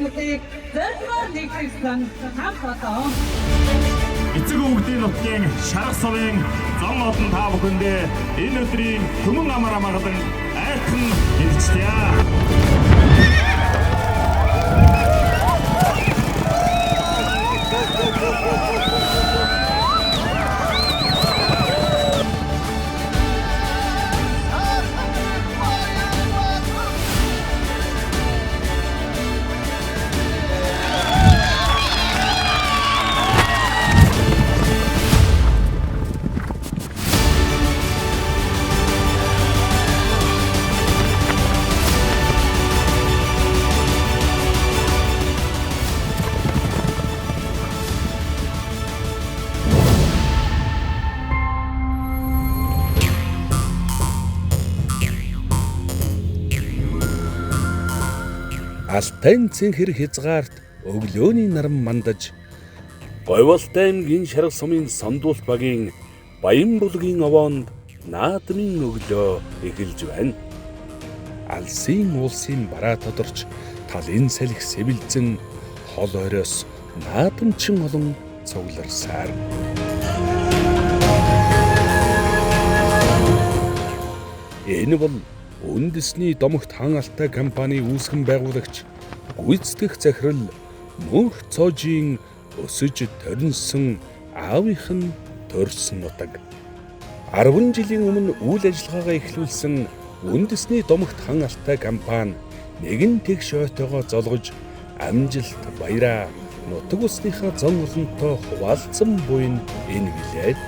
аймагуудыг зорилгоор нэгтгэсэн хамт олон. Эцэг өвгдийн нутгийн шарга сувын зон олон та бүхэндээ энэ өдрийн түмэн амар амгалан айлтган мэдчилье. Алтайн цэнхэр хязгаарт өглөөний наран мандаж Говьалтай аймгийн Шарга сумын сондуулт багийн Баян булгийн овоонд наадмын өглөө эхэлж байна. Алсын улсын бараа тодорч талын салхи сэвэлзэн хол оройс наадамчин олон цугларсаар. Энэ бол үндэсний Домогт хаан алтай компани үүсгэн байгуулагч гүйцэтгэх захирал Мөнх Цоожийн өсөж торинсон аавынх нь төрсөн нутаг. 10 жилийн өмнө үйл ажиллагаагаа эхлүүлсэн үндэсний Домогт хаан алтай компани нэгэн тэгш ойтойгоо золгож амжилт баяраа нутаг усныхаа зон олонтой хуваалцсан буйн энэ билээ.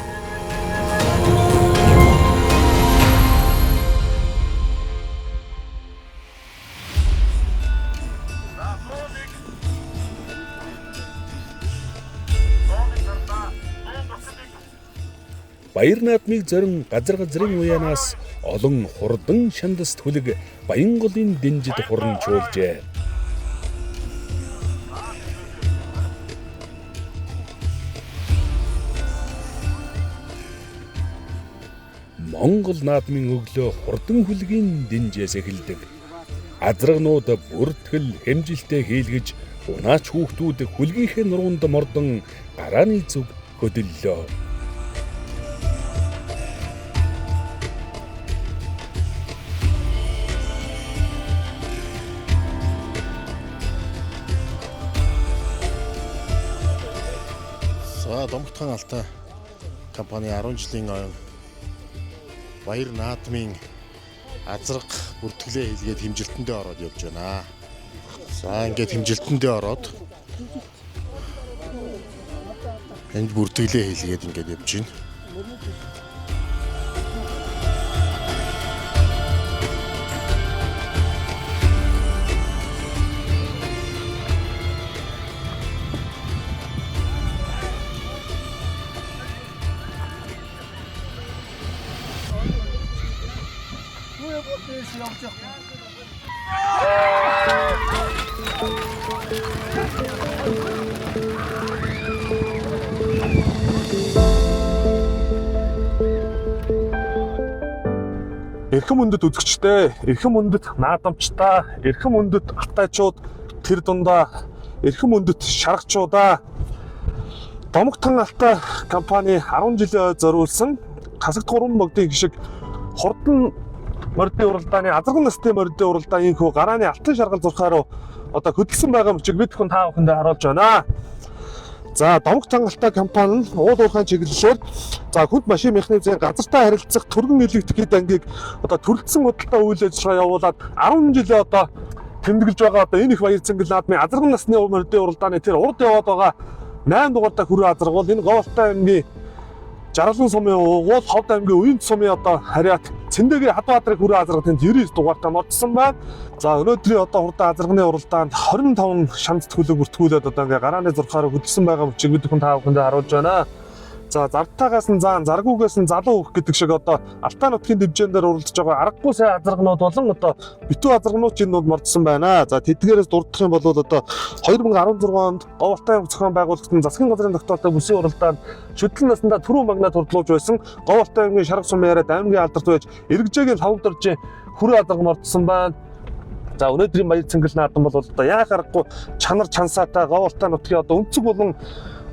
Баяр наадмыг зорин газар газрын уяанаас олон хурдан шандаст хүлэг Баянголын дэнжид хуранчуулжээ. Монгол наадмын өглөө хурдан хүлгийн дэнжээс эхэлдэг. Азрагнууд бүртгэл хэмжилтээ хийлгэж унаач хүүхдүүд хүлгийнхээ нуруунд мордон гарааны зүг хөдөллөө. За Домогт хаан алтай компани 10 жилийн ойн баяр наадмын азраг бүртгэлээ хийлгээд хэмжилтэндээ ороод явж байна. За ингээд хэмжилтэндээ ороод энд бүртгэлээ хийлгээд ингээд явж байна. Эрхэм хүндэт үзэгчдээ, эрхэм хүндэт наадамчдаа, эрхэм хүндэт алтайчууд тэр дундаа, эрхэм хүндэт шаргачуудаа Домогт хаан алтай компани 10 жилийн ой зориулсан Касагт 3 богдын гишиг хурдан мордын уралдааны азарган насны мордын уралдаан инхүү гарааны алтан шаргал зурхаа руу одоо хөдөлсөн байгаа мөчийг бид хүн та бүхэндээ харуулж байна. За Домогт хаан алтай компани нь уул уурхайн чиглэлээр за хүнд машин механизмын газартай харилцах түргэн нөлөөлөх хэд ангийг одоо төрөлдсөн худалдаа үйл ажиллагаа явуулаад 10 жилээ одоо тэмдэглэж байгаа одоо энэ их баяр цэнгэл наадмын азарган насны мордын уралдааны тэр урд яваад байгаа 8 дугаартаа хүрээ азарга бол энэ Говьалтай аймгийн Жаргалан сумын уугуул Ховд аймгийн Уян сумын одоо хариат Цэндэгийн Хадбаадрыг хүрээ азарга тэнд 99 дугаартаа мордсон байна. За өнөөдрийн одоо хурдан азарганы уралдаанд 25 шамц төлөв бүртгүүлээд одоо ингээ гарааны зурхаараа хөдөлсөн байгаа мөчийг бид хүн та бүхэндээ харуулж байна. За зардтаагаас нь заан заргуугаас нь залуу хөх гэдэг шиг одоо Алтай нутгийн дивжин дээр уралдаж байгаа аргагүй сайн азарганууд болон одоо битүү азарганууд ч энэ дунд мордсон байна. За тэдгээрээс дурдах юм бол одоо 2016 онд Говьалтай аймаг зохион байгуулагдсан засгийн газрын тогтоолтой бүсийн уралдаанд шүтлэн наснда түрүү магнат хурдлуулж байсан Говьалтай аймгийн Шарга сумын яриад аймгийн алдарт байж Эргэжээгийн Лхавгдоржийн хүрээ азарга мордсон байна. За өнөөдрийн баяр цэнгэл наадам бол одоо яа харахгүй чанар чансаатай Говьалтай нутгийн одоо өнцөг болон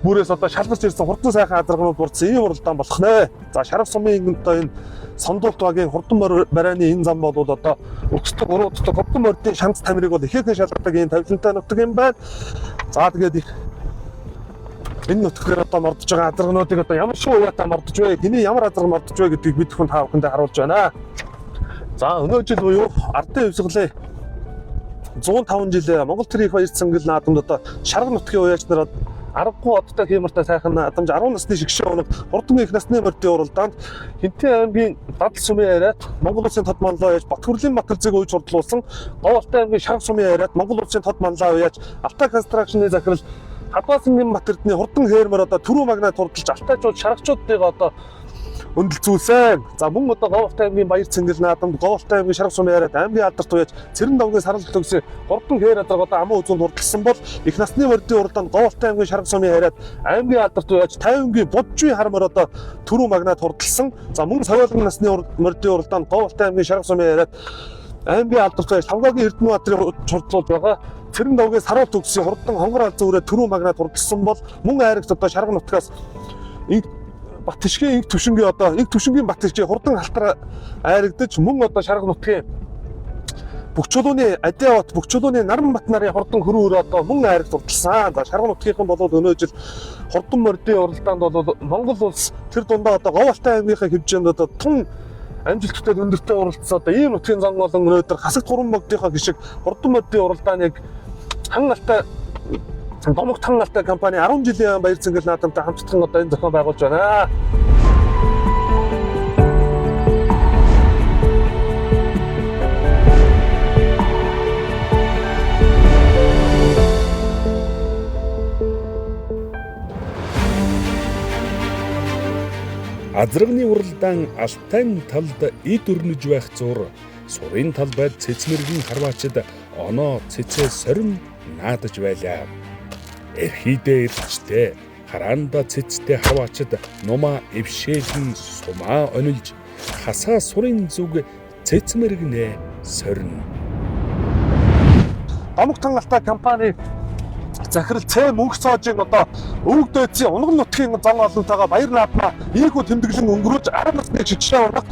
бүрээс одоо шалгарч ирсэн хурдан сайхан азарганууд бурдсан ийм уралдаан болох нэ. За Шарга сумын одоо энэ сондуулт багийн хурдан барайны энэ зам бол одоо өксдөг урууддаг хурдан мордын шанц тамирыг бол ихээхэн шалгадаг ийм тавилантай нутаг юм байна. За тэгээд их энэ нутгаар одоо мордож байгаа азаргануудыг одоо ямар шиг уяатай мордож вэ? Хэний ямар азарган мордож вэ гэдгийг бид хүн та бүхэндээ харуулж байна. За өнөө жил буюу ардын хувьсгалын 105 жил Монгол төрийн их баяр цэнгэл наадамд одоо Шарга нутгийн уяач нар аргагүй одтой хиймортой сайхан наадамж 10 насны шигшээ унаг хурдан их насны мордын уралдаанд Хинтээ аймгийн Дадал сумын яриад Монгол улсын тод манлай уяаж Батхүрлийн Батэрзэг уйж хурдлуулсан Говьалтай аймгийн Шарга сумын яриад Монгол улсын тод манлай уяаж Алтай констракшны захирал Хадваасангийн Батэрдний хурдан хээрмэр одоо түрүү магнат хурдалж алтайчууд шаргачуудыг одоо өндөрлцүүлсэн. За мөн одоо Говьалтай аймгийн баяр цэнгэл наадамд Говьалтай аймгийн Шарга сумын яриад аймгийн алдарт уяаж Цэрэн давгийн сарал төгсөө хурдан хээр адраг одоо аман үзүүнд хурдалсан бол их насны мордын уралдаанд Говьалтай аймгийн Шарга сумын яриад аймгийн алдарт уяаж 50-гийн Буджийн хармаар одоо түрүү магнат хурдалсан. За мөн савиалган насны мордын уралдаанд Говьалтай аймгийн Шарга сумын яриад аймгийн алдарт уяаж Лавгагийн Эрдэнэбаатарын хурдлуулж байгаа Цэрэн давгийн саруул төгсөө хурдан хонгор алзан үрээ түрүү магнат хурдалсан бол мөн айрагт одоо Шарга нутгаас Батшгийн инх түвшингийн одоо инх түвшингийн Батшгийн хурдан халтар айрагдаж мөн одоо Шарга нутгийн Бөхчулууны Адиават Бөхчулууны Наранбат нарын хурдан хөрөө өрөө одоо мөн айрагт хурдалсан. За Шарга нутгийнхан бол өнөө жил хурдан мордын уралдаанд бол Монгол улс тэр дундаа одоо Говьалтай аймгийнхаа хэмжээнд одоо тун амжилттай өндөртэй уралдсан одоо ийм нутгийн зан болон өнөөдөр хасагт гурван богдынхаа гишиг хурдан мордын уралдааныг хан алтай Домогт хан алтай компани 10 жилийн баяр цэнгэл наадамтай хамтдхан одоо энэ зохион байгуулж байна. Азарганы уралдаан Алтайн талд эд өрнөж байх зур сурын талбайд цэцмэргэн харваачид оноо цэцээ сорин наадаж байлаа. Эрхийдээ эрчтэй хараанда цэцтэй харваачид нумаа эвшээлэн сумаа онилж хасаа сурын зүг цэцмэргнээ сорно. Домогт хан алтай компани захирал Цэ мөнх цоожийн одоо өвөг дөөцийн унган нутгийн зан олонтойгоо баяр наадмаа ийхүү тэмдэглэн өнгөрүүлж 10 насны шигшээ унаг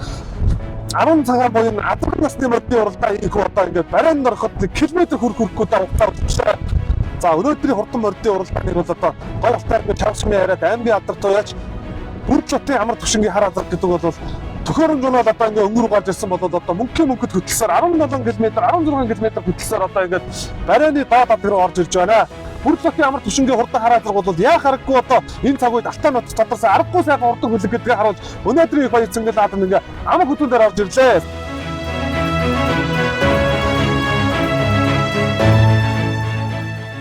10 цагаан буян азарган насны мордын уралдаан ийхүү одоо ингээд барайн ороход 1 км хүрэх хүрэхгүй даа хугацаа болчихлоо. За өнөөдрийн хурдан мордын уралдааныг бол одоо Говьалтай аймгийн Шарга сумын яриад аймгийн алдарт уяаж Бүрд хотын амар түвшингийн хар азарга гэдэг бол төхөөрөмж нь одоо ингээ өнгөр гарч ирсэн бол одоо мөнхийн мөнхөд хөтөлсөөр 17 км 16 км хөтөлсөөр одоо ингээд барайны доод ад руу орж ирж байна. Бүрд хотын амар түвшингийн хурдан хар азарга бол яа хараггүй одоо энэ цаг үед Алтай нутагт тодорсон аргагүй сайхан хурдан хөлөг гэдгээ харуулж өнөөдрийн их баяр цэнгэл наадам ингээ амар хөтөн дээр орж ирлээ.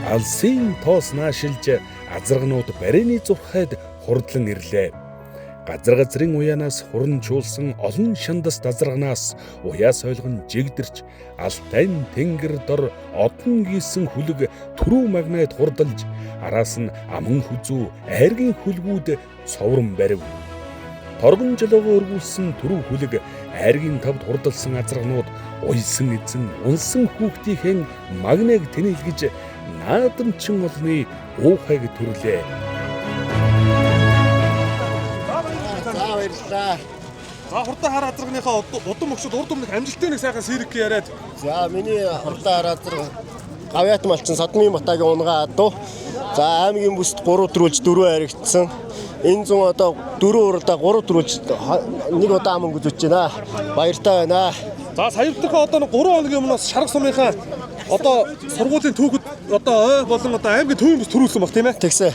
Алсын тоос наашилж азарганууд барайны зурхайд хурдлан ирлээ. Газар газрын уяанаас хуран чуулсан олон шандас азарганаас уяа сойлгон жигдэрч Алтайн тэнгэр дор одон гисэн хүлэг түрүү магнайд хурдалж араас нь аман хүзүү айргийн хүлгүүд цоврон барив. Торгон жолоогоо өргүүлсэн түрүү хүлэг айргийн тавд хурдалсан азарганууд уйсан эзэн унсан хүүхдийнхэн магнайг тэнэлгэж наадамчин олны уухайг төрлөө. За баярлалаа. За хурдан хар азарганыхаа удам өгшөд урд өмнөх амжилтын нэг сайхан сэрэг яриад. За миний хурдан хар азарга Гавьяат малчин Содмын Батагийн унгаа адуу. За аймгийн бүст 3 төрүүлж 4 харигдсан. Энэ зун одоо 4 уралдаа 3 төрүүлж нэг удаа ам өнгөж үтж байна. Баяртай байна. За саявтынхаа одоо 3 хоногийн өмнө бас Шарга сумынхаа одоо сургуулийн түүхэд одоо ой болон одоо аймгийн төвийн бүс төрүүлсэн баг тийм ээ. Тэгсэн.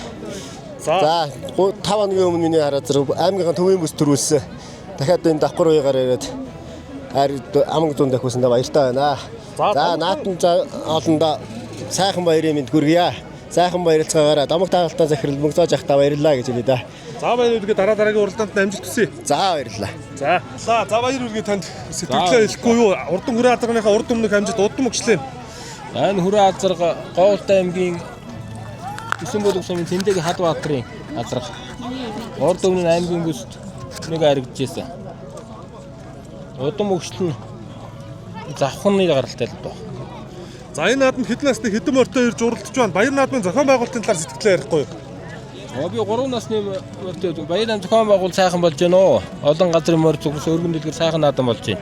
За 5 хоногийн өмнө миний хар азарга аймгийнхаа төвийн бүс төрүүлсэн. Дахиад энэ давхар уягаар ирээд аманг зун дахиусандаа баяртай байна. За наатан олондоо сайхан баярын мэнд хүргье. Сайхан баярлцгаагаараа Домогт хаалтаа захирал мөнгө зоож ахтаа баярлалаа гэж хэлье да. За баяр үргээ дараа дараагийн уралдаанд амжилт хүсье. За баярлалаа. За. За баяр үргээ танд сэтгэлээ хэлэхгүй юу? Урдан хүрээ азарганыхаа урд өмнөх амжилт удам өгчлээ. Энэ хүрээ азарга Говьалтай аймгийн Өсөн бүлэг сумын Тэндэг Хадбаатарын азарга. Урд өмнө нь аймгийн бүст нэг харагдчихсэн. Удам өгчлөл нь завхны гаралтай л байна. За, энэ наадамд хэдэн насны хэдэн морьтой ирж уралдаж байна? Баяр наадмын зохион байгуулалтын талаар сэтгэлээ ярихгүй юу? Би 3 насны морьтой, баяр наадам зохион байгуул сайхан болж байна уу? Олон газрын морь зүгс өргөн дэлгэр сайхан наадам болж байна.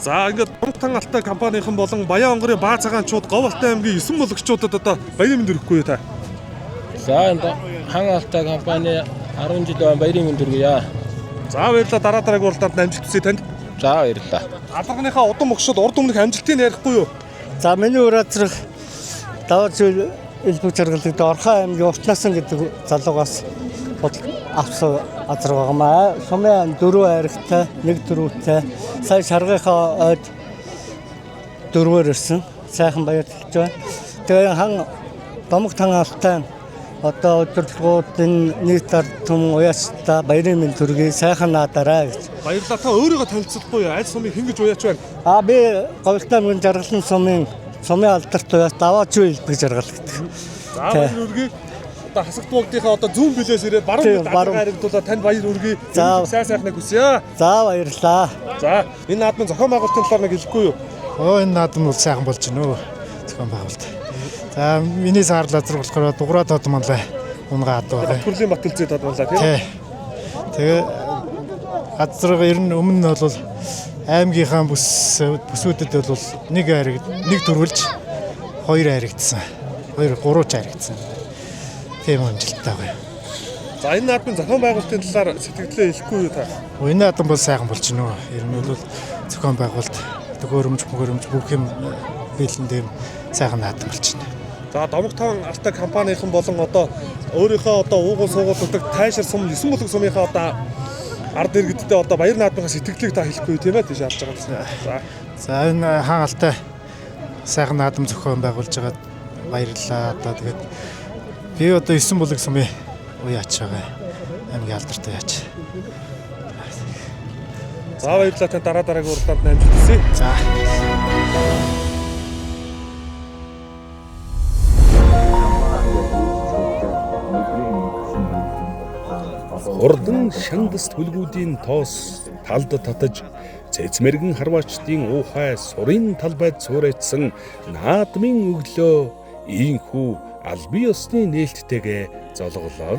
За, ингээд Домогт Алтай компанийн болон Баян онгорын баа цагаанчууд Говь Алтай аймгийн 9 бүлэгчүүдэд одоо баярын мэнд өргөхгүй юу та? За, энэ Хан Алтай компани 10 жил баярын мэнд өргөе. За, баярлалаа, дараа дараагийн уралдаанд амжилт хүсье танд. За, баярлалаа. Алдарганыхаа удам өгшөд урд өмнөх амжилтыг ярихгүй юу? За, миний үр азрах даваа зүйл элбэг жаргалдаг Орхон аймгийн Уртнасан гэдэг залуугаас авсан азраг байгаа. Сумын 4 айрагтай, 1 дөрөвтэй. Сая шаргынхаа ойд дөрвөөр ирсэн. Сайхан баярлаж байна. Тэгээ хан Домогт хан алтай одоо удирдлагуудын нийт ард түмэн уяастай баярын мэнд төргий, сайхан наадаарай гэж. Баярлалаа. Та өөрийгөө танилцуулахгүй юу? Аль сумыг хэн гэж уяач байна? А би Говьлтай аймгийн Жаргалан сумын алдарт уяас даваа зүй элбэг жаргал гэдэг. За, баяр хүргэе. Одоо хасагт буугдынхаа одоо зүүн билээс ирээд баруун баруун харигдуулаа танд баяр хүргэе. За, сайн сайхныг хүсье. За, баярлалаа. За, энэ наадмын зохион байгуулалтын талаар нэг хэлэхгүй юу? Оо, энэ наадам бол сайхан болж байна өө. Зохион байгуулалт. За, миний саарл азраг болохоор дуграа тод манлай унгаа адуу байгаа. Төрлийн Батэлзээ тод манлай тийм. Тэгээ газраг ер нь өмнө нь бол аймгийнхаа бүсүүдэд бол нэг айраг нэг төрүүлж хоёр айрагдсан. Хоёр гурвууч айрагдсан. Тийм амжилттай байгаа. За, энэ наадмын зохион байгуулалтын талаар сэтгэлдээ хэлэхгүй юу та? Энэ наадам бол сайхан болж байна. Ер нь бол зохион байгуулалт, төхөөрөмж, мөхөөрөмж бүх юм бэлэн тийм сайхан наадам болж байна. За, Домогт Алтай компанийн болон одоо өөрийнхөө одоо уугуул суугуул нутаг тайшир сум 9 бүлэг сумынхаа одоо ард иргэдтэй одоо баяр наадмынхаа сэтгэлийг та хэлэхгүй тийм ээ тийш харж байгаа юм. За. За, энэ Хаан Алтай сайхан наадам зохион байгуулж байгаад баярлалаа. Одоо тэгээд би одоо 9 бүлэг сумын уяач байгаа. Аймгийн алдартай уяач. За, баярлалаа, тань дараа дараагийн уралдаанд амжилт хүсье. За. Хурдан шандас түлгүүдийн тоос талд татаж цэцмэргэн харваачдын уухай сурын талбайд цуурайтсан наадмын өглөө ийхүү албан ёсны нээлттэйгээ золголоо.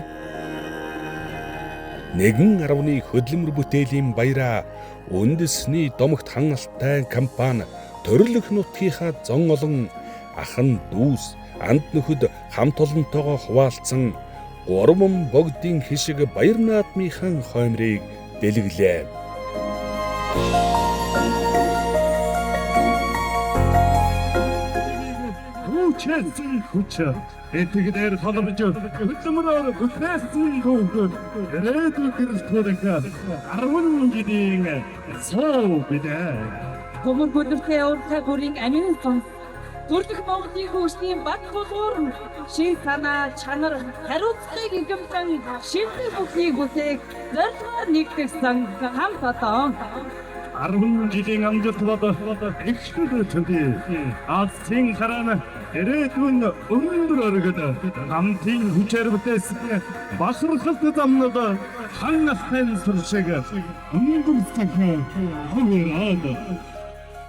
1.1 хөдөлмөр бүтээлийн баяраа үндэсний Домогт Хан Алтай компани төрлөх нутгийнхаа зон олон ахан дүүс анд нөхөд хамт олонтойгоо хуваалцсан гурван богдын хишиг баяр наадмынхаа хоймрыг дэлгэглээ. Хүчээсэн хүч этгэдээр толбож хөдөлмөрөөр бүтээсэн хүүг ирээдүйн гэрэлтүүлэх 10 жилийн суу бидээ. Гомор бүлэртэй уртаа бүрийн амин сонс Төрлөх Монголын хөгжлийн бат буулгуур шин санаа, чанар, хариуцлагыг ихэмсэн шимтэг бүхнийг бүтээх зорилгоор нэгтгэсэн хамт олон. 10 жилийн амжилт бол эгшгэл төдий. Азийн хараан ирээдүйн өндөр өргөд хамтын хүчээр бүтээсэн бахархалт замнууд хан алтай сур шиг өндөр цахин хувираад.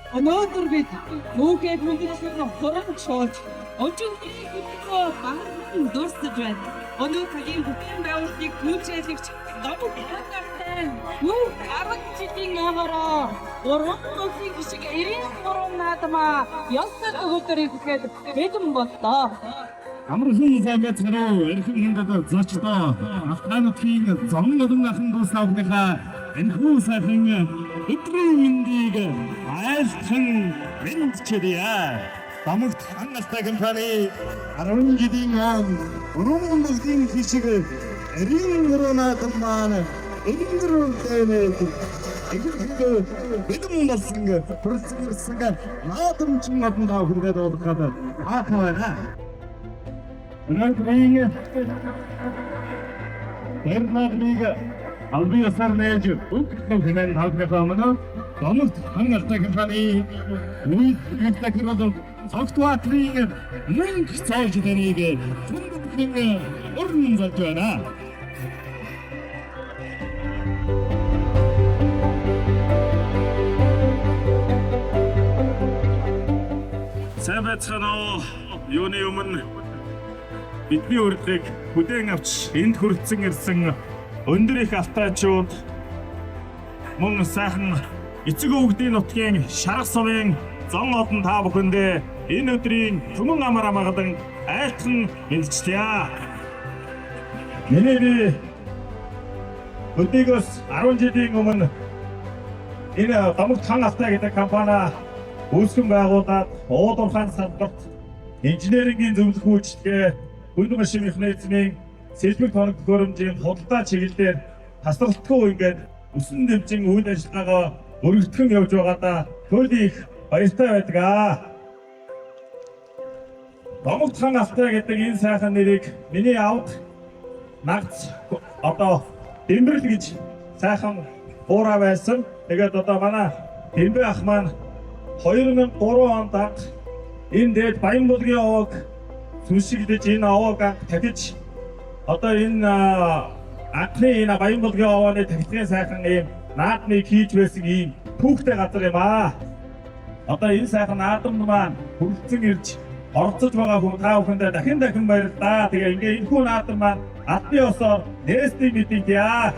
Өнөөдөр бид түүхээ хүндэтгэн хурамч шуулж өчигдрийн хөдөлгөөн багахан дурсаж байна. Өнөө цагийн бүтээн байгуулалтыг түүжээлэгч Домогт Хан Алтай бүх 10 жилийн авараа гурван бүлгийн хишиг 93 наадмаа ёстой төгөлдөр ихэд бэлэн боллоо. Амархан сайн байцгаана уу? Эрхэм хүндэт зочдоо. Алтай нутгийн зовн олон ахын дүүс наавныхаа энэхүү сайхан өдрийн мэндийг айлтхан мэндчилье. Домогт Хан Алтай компани 10 жилийн он гурван бүлгийн хишиг 93 наадам маань өндөр үрдэнэ ихэнх бэлэн болсон төрсөн наадамчин одон та бүхэндээ дуулгахад баахан байна. Өнөөдрийн Эрнадмыг албан ёсоор нээж үг хэмээн тавхныхаа өмнө Домогт Хан Алтай компани үйлдвэрлэх захирал Цогтбаатрын мөнх цааш таныг хүндэтгэн өрн залж байна. Сайн байцгаана уу? Юуны өмнө бидний урилгыг хүлээн авч энд хүрэлцэн ирсэн өндөр их алтайчууд мөн сайхан эцэг өвгдийн нутгийн Шарга сумын зон олон та бүхэндээ энэ өдрийн түмэн амар амгалан айлтган мэндчилъя. Миний би өдийгөөс 10 жилийн өмнө энэ Домогт хан алтай гэдэг компани үүсгэн байгуулад уул уурхайн салбарт инженерингийн зөвлөх үйлчилгээ, хүнд машин механизмын сэлбэг тоног төхөөрөмжийн худалдаа чиглэлээр тасралтгүй ингээд өсөн дэмжин үйл ажиллагаагаа өргөтгөн явж байгаадаа туйлын их баяртай байдаг аа. Домогт хан алтай гэдэг энэ сайхан нэрийг миний авд нагц одоо Дэмбэрэл гэж сайхан буураа байсан. Тэгээд одоо манай Дэмбэ ах маань 2003 онд анх энэ дээд Баянбулгийн овоог сүншигдэж энэ овоог анх тахиж одоо энэ анхны энэ Баянбулгийн овооны тахилгын сайхан ийм наадмыг хийж байсан ийм түүхтэй газар юм аа. Одоо энэ сайхан наадамд маань хүрэлцэн ирж оролцож байгаа хүн та бүхэндээ дахин дахин баярлалаа. Тэгээ ингээ энэхүү наадам маань албан ёсоор нээсний мэдэгдъя.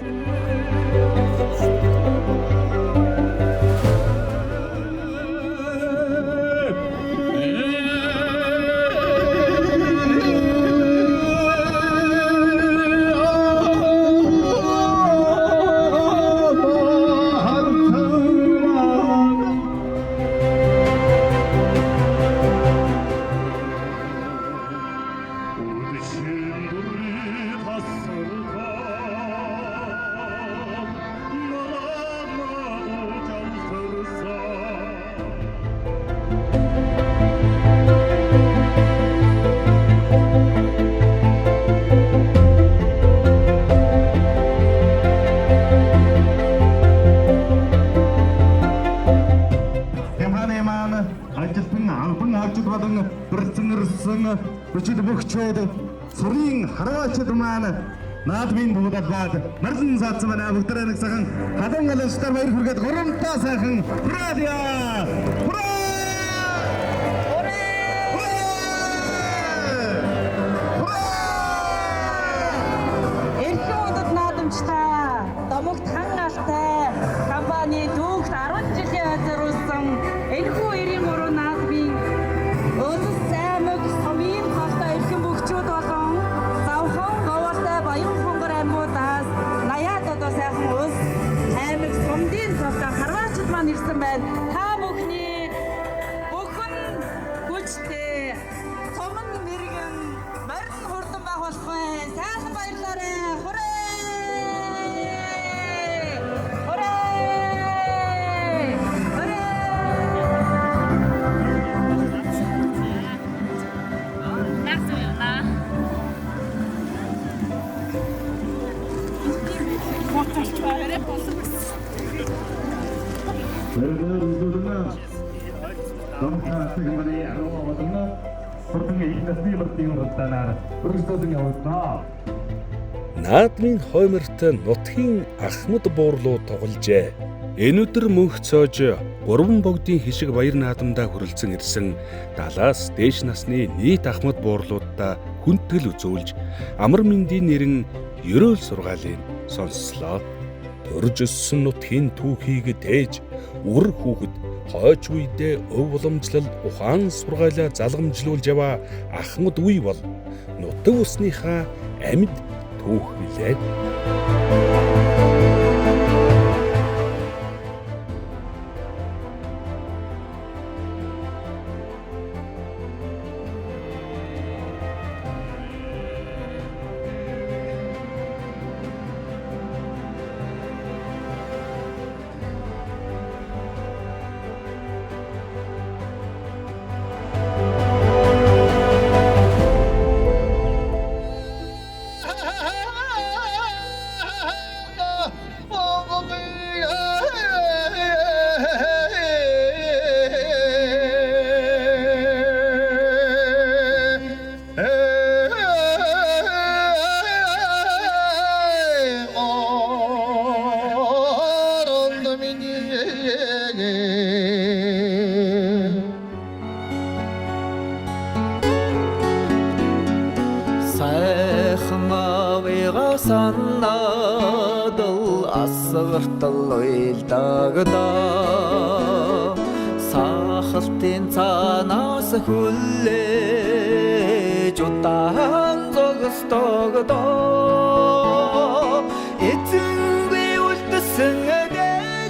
Компани маань ажилтан албан ажил болон бэрцэн бичил бөхчөөд сүрийн харваачд маань наадмын буудаллаад марлан саадсан байна. Бүгдээрээ нэг сайхан халуун алстаар баяр хүргээд гурамтаа сайхан радио. Ура! Эрхэм хүндэт наадамчдаа, Домогт хан алтай компани түүхт 10 жилийн азаруулсан энэхүү 93 наадмын Улс аймаг сумын цолтой эрхэм бөхчүүд болон Завхан, Говьалтай, Баян хонгор аймагуудаас 80-аад одоо сайхан улс аймаг сумдын цолтой харваачид маань ирсэн байна. Та бүхний бүхэн хүчтэй сум нь мэрэгэн морин хурдан байх болох бай. Сайхан баярлаарай. Хурээ! Хурээ! Хурээ! Наадмын хойморт нутгийн ахмад буурлуу тогложээ. Энэ өдөр мөнх цоож гурван богдын хишиг баяр наадамдаа хүрэлцэн ирсэн 70-аас дээш насны нийт ахмад буурлуудаа хүндэтгэл үзүүлж амар мэндийн нэрэн ерөөл сургаалыг сонсслоо. Төрж өссөн нутгийн түүхийг тээж үр хүүхэд хойч үедээ өв уламжлал ухаан сургаалаа залгамжлуулж яваа ахмад үе бол нутаг усныхаа амьд түүх билээ. Санадал асгартал уйлдагдаа сахалтын цаанаас хүлээж удаан зогсдогдоо эзэнгүй үлдсэн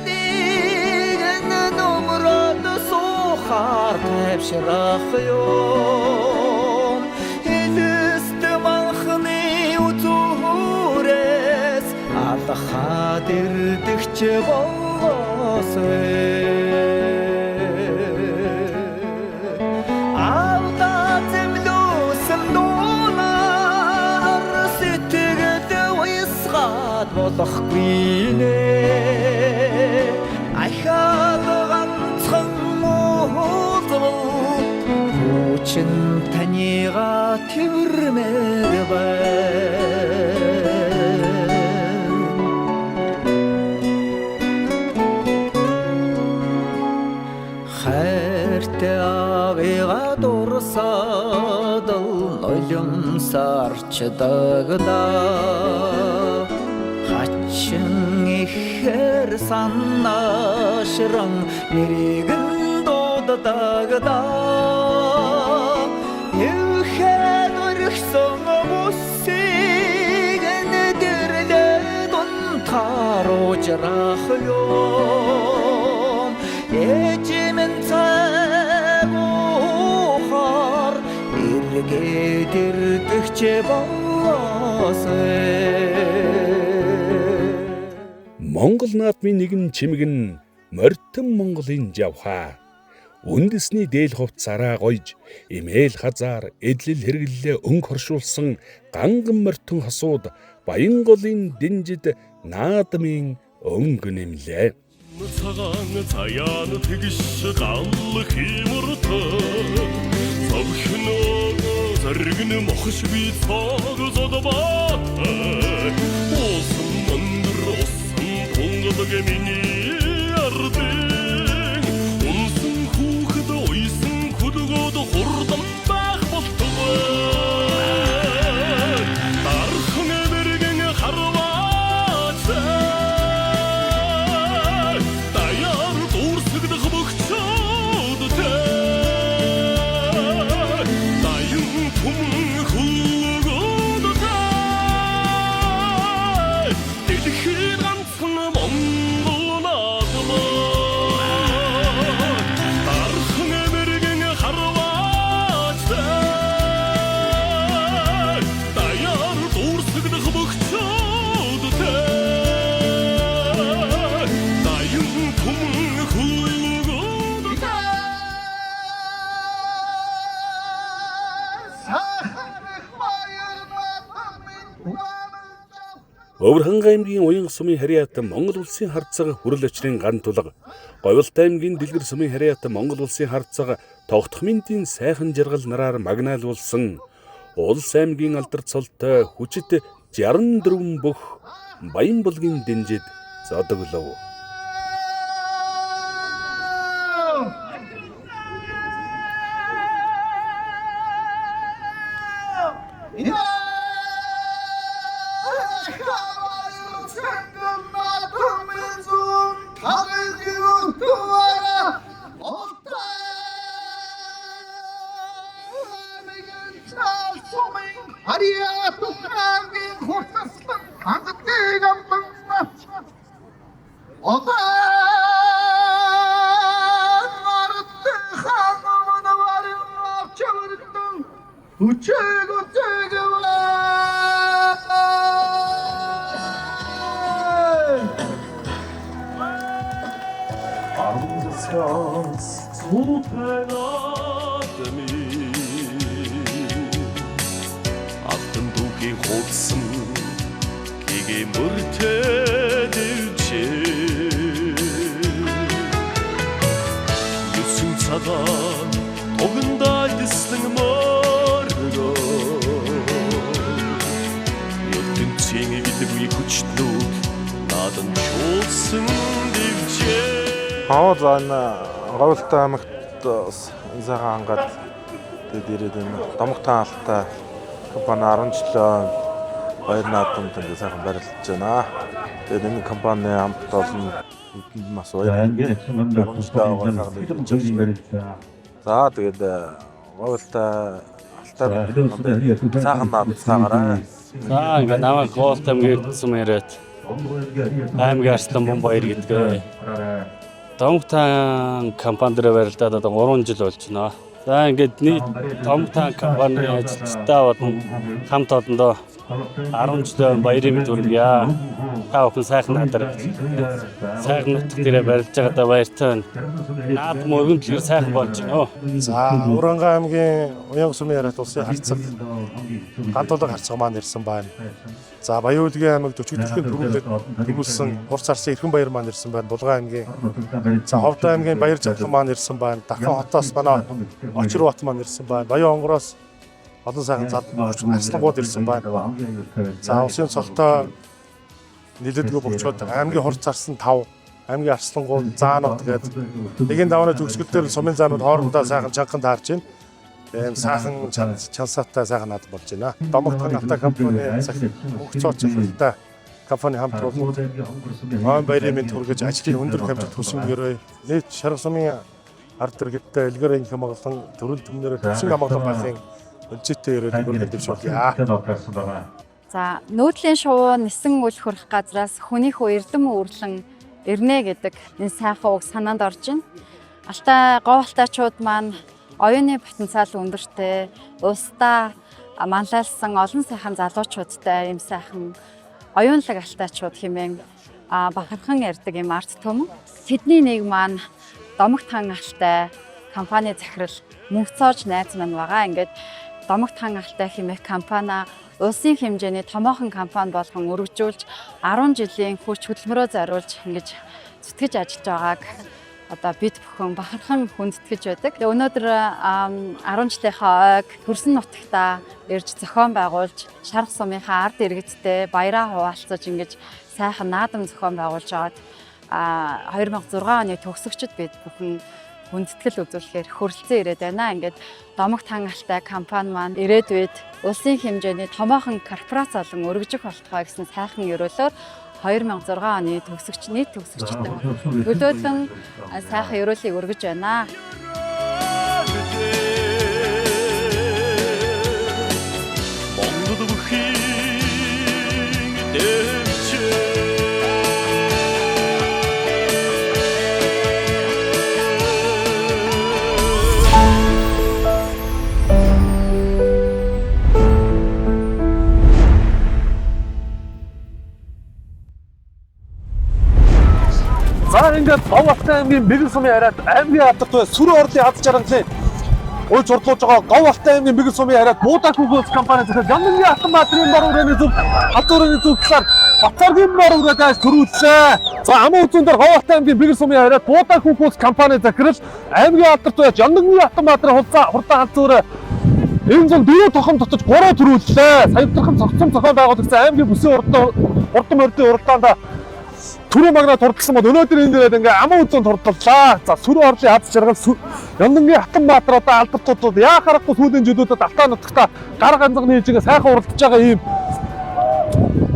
дэлийг нөмрөд суухаар тайвшрах юм элэст манхны үзүүрээс алхаад ирдэгч болоосой. Болохгүй нэ ахаад ганцхан уулзвал хүчин таныга тэрмээр бай. Хайртай аавыгаа дурсаад нулимсарчдагдаа хачин ихээр санаашран нэрийг нь дууддагдаа эвхэд өргсөн бүсийг нь дэрлээд унтаар уужрах юм ээжимэн цаг ухаар эргээд ирдэгч болоосой. Монгол наадмын нэгэн чимэг нь морьтон Монголын жавхаа. Үндэсний дээл хувцсаараа гойж, эмээл хазаар эдлэл хэрэглэлээ өнгө хоршуулсан ганган морьтон хасууд Баянголын дэнжид наадмын өнгө нэмлээ. Цагаан цаяан тэгш гал хиймэртэй цовхноо зэрэгэн мохш би цог зодбаатай усан өндөр усан тунгалаг миний ардын унсан хүүхэд уйсан хүлгүүд хурдан байх болтугай дархан мэрэгэн харваач даяар дүүрсэгдэх бөгчөөдтэй даян түмэн хөлгөөдтэй дэлхийд ганцхан Монгол наадмаа дархан мэрэгэн харваач даяар дүүрсэгдэх бөгчөөдтэй даян түмэн хөлгөөдтэй. Өвөрхангай аймгийн Уян сумын харьяат Монгол улсын харцаг хүрэл очрын ган тулга, Говьлт аймгийн Дэлгэр сумын харьяат Монгол улсын харцаг тогтох мэндийн сайхан жаргал нараар магнаалуулсан Улс аймгийн алдар цолтой хүчит 64 бүх Баянбулгийн дэнжид зодоглов. Алтан түүхийн хуудсан гэгээ мөртөө дэвжээ Юсэн цагаан тугандаа дислэн моргоо ертөнцийн идэггүй хүчнүүд надан чуулсан дэвжээ. Аа за энэ Говьлт аймагт энэ сайхан хангаад тэгээд ирээд байна. Домогтон алтай компани 10 жилийн Баяр наадамд ингээ сайхан барилдаж байна. Тэгээд энэ компани хамт олон нүдэнд бас баяр. За тэгээд Говьалтай Алтай сайхан наадцгаагаарай. За ингээ намайг Говьалтай аймгийн Эрдэнэ сум яриад аймгийн Арслан Бомбаяр гэдэг. Домогтан компани дээр барилдаад одоо 3 жил болж байна. За ингээд нийт Домогтан компани ажилчдаа болон хамт олондоо 10 жилийн баярын мэд хүргье. Та бүхэн сайхан наадаар сайхан нутаг дээрээ барилж байгаадаа баяртай байна. Наадам өргөн дэлгэр сайхан болж байна. За Уранга аймгийн Уян сумын яриат улсын харцаг Гантуулга харцаг маань ирсэн байна. За Баян-Үлгийн аймаг 44 төрүүлээд төрүүлсэн Хурц арсын Эрхэн баяр маань ирсэн байна. Булган аймгийн за Ховд аймгийн Баяр Жавхлан маань ирсэн байна. Дархан хотоос манай Очирбат маань ирсэн байна. Баян онгороос олон сайхан зад арслангууд ирсэн байна. За улсын цолтой нэлээдгүй богчууд аймгийн Хурц арсан 5 аймгийн арслангууд заанууд гээд нэгэн давааны төгсгөл дээр сумын заанууд хоорондоо сайхан чангахан таарч байна. Ийм сайхан чансаатай сайхан наадам болж байна. Домогтхан авто компани мөнх цооч захиралтай компани хамт олонд ойн баярын мэнд хүргэж ажлын өндөр хэмжээнд хүсэн өрөө нийт шарга сумын ард иргэдтэй элгэр инх хамгаалан төрөл төмнөрөө төвшин хамгаалан байхын өнцөтэй өрөөд хүргэж дэвшүүлье. За нүүдлийн шувуу нисэн үл хөрөх газраас хүнийхөө эрдэм үрлэн ирнэ гэдэг энэ сайхан үг санаанд орж байна. Алтай говь алтайчууд маань оюуны потенциал өндөртэй, улсдаа манлайлсан олон сайхан залуучуудтай ийм сайхан оюунлаг алтайчууд хэмээн бахархан ярьдаг ийм ард түмэн. Тэдний нэг маань Домогтхан Алтай компани захирал Мөнхцоож найз маань байгаа. Ингээд Домогтхан Алтай хэмээх компани улсын хэмжээний томоохон компани болгон өргөжүүлж 10 жилийн хүч хөдөлмөрөө зориулж ингэж зүтгэж ажиллаж байгааг одоо бид бүхэн бахархан хүндэтгэж байдаг. Тэгээ өнөөдөр 10 жилийнхаа ойг төрсөн нутагтаа ирж зохион байгуулж шарх сумынхаа ард иргэдтэй баяраа хуваалцаж ингэж сайхан наадам зохион байгуулж байгаад 2006 оны төгсөгчд бид бүхэн хүндэтгэл үзүүлэхээр хөрөлцөн ирээд байна. Ингээд Домогтхан Алтай компани маань ирээдүйд улсын хэмжээний томоохон корпорац болон өргөжих болтугай гэсэн сайхан ерөөлөөр 2006 оны төгсөгч нийт төгсөгчдөд төлөөлөн сайхан ерөөлийг өргөж байна. Монгол бүхийн дэвчээ. За ингээд Говьалтай аймгийн Бэгэр сумын яриад аймгийн алдарт бай сүрэн орлын аз жаргалын уйж хурлуулж байгаа Говьалтай аймгийн Бэгэр сумын яриад Буудак Хүүхэлс компани захирал Ямнгийн Алтанбаатарын бор хүрээний зөв алд хүрээний зөв талаар Батцаргийн бор хүрээ дайж төрүүллээ. За аман үзүүн дээр Говьалтай аймгийн Бэгэр сумын яриад Буудак Хүүхэлс компани захирал аймгийн алдарт байж Ямнгийн Алтанбаатарын хурдан халд зүрээ энэ зам 4 тохом дотож 3 төрүүллээ. Саявдрхан цогцсон зохион байгуулагдсан аймгийн бүсийн хурдан мордын уралдаанд түрүү магнаа турдсан бол өнөөдөр энэ дээрээ ингээ аман үзэн турдлаа. За сүрэн орлын аз жаргал Ямнгийн Хатанбаатар одоо алдартууд яа харахгүй сүүлийн жилүүдэд Алтай нутагта гар ганцхан нийлж ингээ сайхан уралдаж байгаа ийм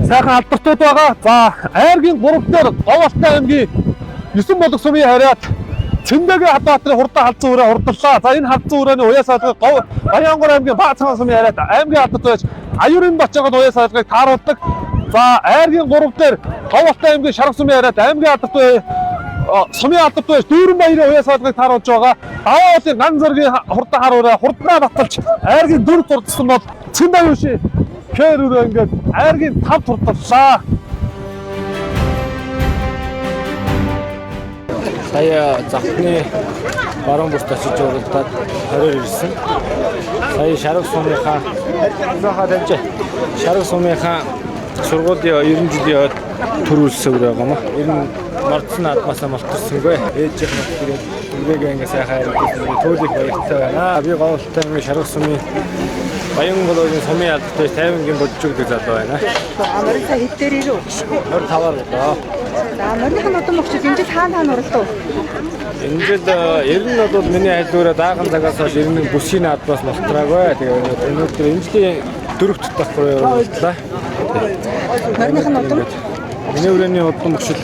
сайхан алдартууд байгаа. За айргийн 3 дээр Говьалтай аймгийн 9 болог сумын хариад Цэндэгийн Хатанбаатарын хурдан халдсан үрээ хурдлаа. За энэ халдсан үрээний уяа саалгыг Баянгор аймгийн Баацхан сумын хариад аймгийн алдарт байж Аюурын бачаагаад уяа саалгыг тааруулдаг. За айргийн 3 дээр Говьалтай аймгийн Шарга сумын хариад аймгийн алдарт сумын алдарт байж Дүүрэн баярын уяа саалгыг тааруулж байгаа. Даваа уулын ган зэргийн хурдан хар үрээ хурднаа баталж айргийн 4 турдсан бол Цэндаюши кэр үрээ ингээд айргийн 5 турдлаа. Сая завхны баруун бүрт очиж уралдаад 20-оор ирсэн. Сая Шарга сумынхаа Шарга сумынхаа сургуулийн 90 жилийн ойд төрүүлсэн үрээ байгаа юм. Ер нь мордсон наадмаасаа малтарсангүй. Ээжийнх нь тэгээд үргээгээ ингээ сайхан харагдсан. Төөл их баяртай байна. Би Говьалтай аймгийн Шарга сумын Баянгологийн сумын алдартай 50-гийн бодж өгдөг залуу байна. За морин сая хэд дээр ирв? 25-аар болоо. За морины удам өгчөд энэ жил хаана хаана уралдав? Энэ жил ер нь бол миний айлуураа даахан цагаас хойш ер нь бүсийн наадмаас малтараагүй. Тэгээ өнөөдөр энэ жилийн дөрөв дахь уралдлаа. Мориных нь удам. Миний өрөөний удам өгшөл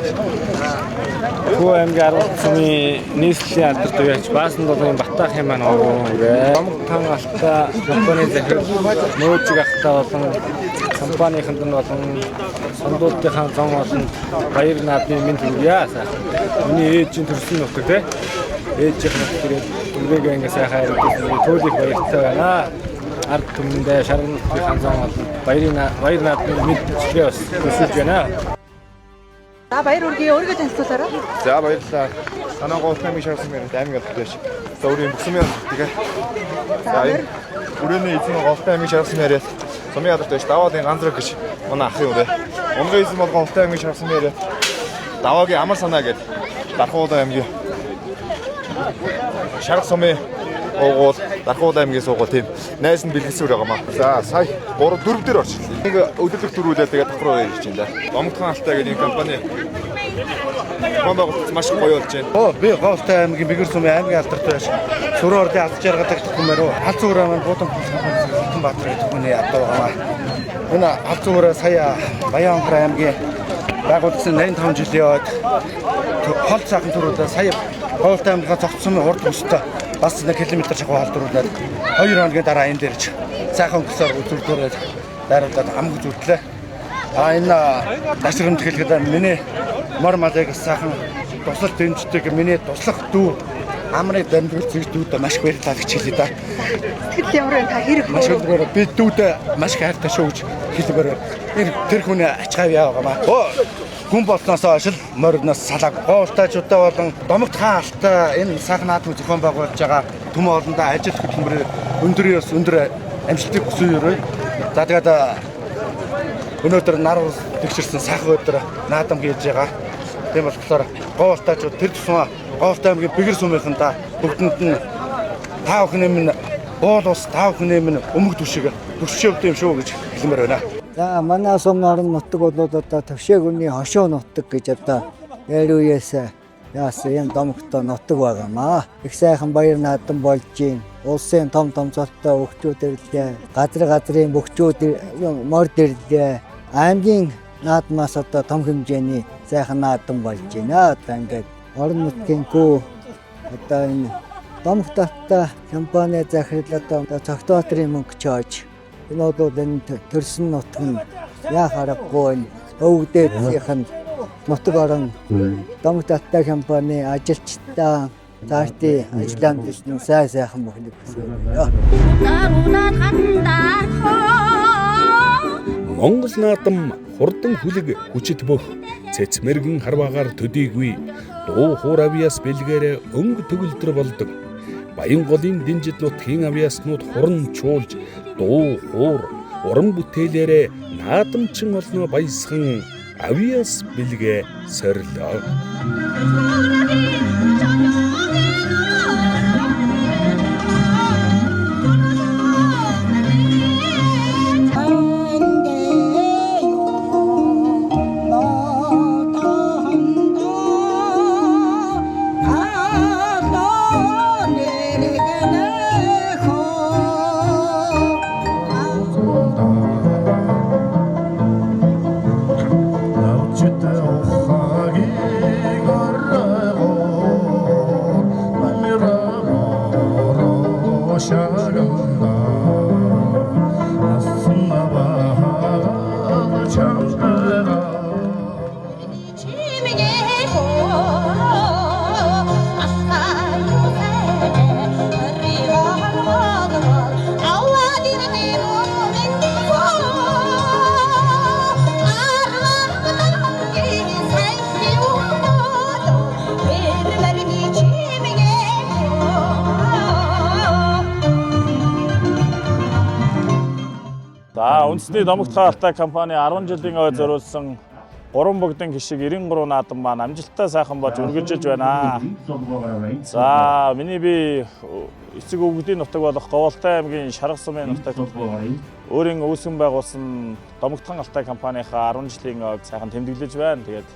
Хүү аймгийн 10 сумын нийслэлийн алдарт үеч Баасан дулгын Батаахын маань овоо. Домог тан алтай компани захирал Нөөжиг ахтай болон компанийнханд нь болон сондуудынхаа зон олонд баяр наадмын мэнд хүргье. Сайхан. Миний ээжийн төрсөн нутаг те. Ээжийнх нутаг тэгээд үргээгээ ингээ сайхан харагдсан. Төөл их баяртай байна. Ард түмэндээ шарган нутгийн зон олонд баяр наадмын мэндчилгээ бас хүсэж байна. За баяр хүргэе. Өөрийгөө танилцуулаарай. За баярлалаа. Танаа Говьлын аймгийн шаргасан яриад аймаг алдарт байж. За өөрийн бүх сумын тэгээ. За энэ өрөөний эзэн Говьлын аймгийн шаргасан яриад сумын алдарт байж даваалын ганцраг гэж манай ахын өрөө. Унгын эзэн бол Говьлын аймгийн шаргасан яриад даваагийн амар санаа гэд Дархуулан аймгийн шарга сумын уугуул Дархуулан аймгийн суугуул тийм найз нь бэлгэсэн үр байгаа маа. За сая 3 4 дээр орчихлоо. Нэг өдөрлөх дөрвүүлээ тэгээд давхар руу ирж байна да. Домогтхан алтай гэдэг энэ компани зохион байгуулалт маш гоё болж байна. Оо би Говьлын аймгийн Бэгэр сумын аймгийн алдарт байж Сүрэн ордын алд жаргадаг түмээр хал зүгээрээ маань Буудан Баатар гэдэг хүний адуу байгаа. Энэ хал зүгээрээ сая Баян-Онхор аймгийн байгуулагдсан 85 жилийн ойд хол сайхан төрүүлээ сая Говьлын аймгийнхаа цогцсон урд бүстэй бас 1 км шахуу хал төрүүлээд 2 хоногийн дараа энэ дээрч сайхан өнгөсөөр үзүүлдээрээ дайруулаад амг зүтлээ. А энэ дашрамт хэлэхэд миний мор малыг сайхан туслах дэмждэг миний туслах дүү амрыг дамжуулж зэгж дүүдээ маш их баярлалаа гэж хэлье да. Сэтгэл ямар байна та хэрэг Маш өндрөөр би дүүдээ маш их хайртай шүү гэж хэлмээр байна. Энэ тэр хүний ач гав яа байгаа маа. Хүн болсноос хойш л моригноос салааг. Говьлтайчуудаа болон Домогт хаан алтай энэ сайхан наадмыг зохион байгуулж байгаа түмэн олондоо ажил хөдөлмөрийн өндрөөс өндөр амжилтыг хүсэн өрөө. За тэгээд өнөөдөр нар ус тэгшэрсэн сайхан өдөр наадам хийж байгаа. Тийм болохоор Говьлтайчууд тэр тусмаа Говьлтай аймгийн Бэгэр сумынхандаа бүгдэнд нь та бүхний минь уул ус та бүхний минь өмг түшиг түшиж явд юм шүү гэж хэлмээр байна. За манай сум орон нутаг бол одоо төвшөөгний хошуу нутаг гэж одоо ярь үеэс яасан юм домогтой нутаг байгаамаа. Их сайхан баяр наадам болж байна. Улсын том том цолтой өвчүүд ирлээ. Газар газрын бөхчүүд морд ирлээ. Аймгийн наадмаас одоо том хэмжээний сайхан наадам болж байна. Одоо ингээд орон нутгийн гүү одоо энэ Домогт алтай компани захирал одоо Цогтбаатарын мөнгө чоож энэ бол энэ төрсөн нутаг нь яах аргагүй энэ өвгдээдсийнх нь нутаг орон Домогт алтай компани ажилчдаа цаашдын ажил амжилт нь сайн сайхан бүхнийг хүсэж байна. Монгол наадам хурдан хүлэг хүчит бөх цэцмэргэн харваагаар төдийгүй дуу хуур авьяас бэлгээрээ өнгө төгөлдөр болдог. Баянголын дэнжид нутгийн авьяаснууд хуран чуулж дуу хуур уран бүтээлээрээ наадамчин олноо баясган авьяас бэлгээ сорилоо. За үндэсний Домогт хаан алтай компани 10 жилийн ой зориулсан 3 богдын хишиг 93 наадам маань амжилттай сайхан болж үргэлжилж байна. За миний би эцэг өвгдийн нутаг болох Говьлтай аймгийн Шарга сумын нутагт өөрийн үүсгэн байгуулсан Домогт хаан алтай компанийнхаа 10 жилийн ойг сайхан тэмдэглэж байна. Тэгээд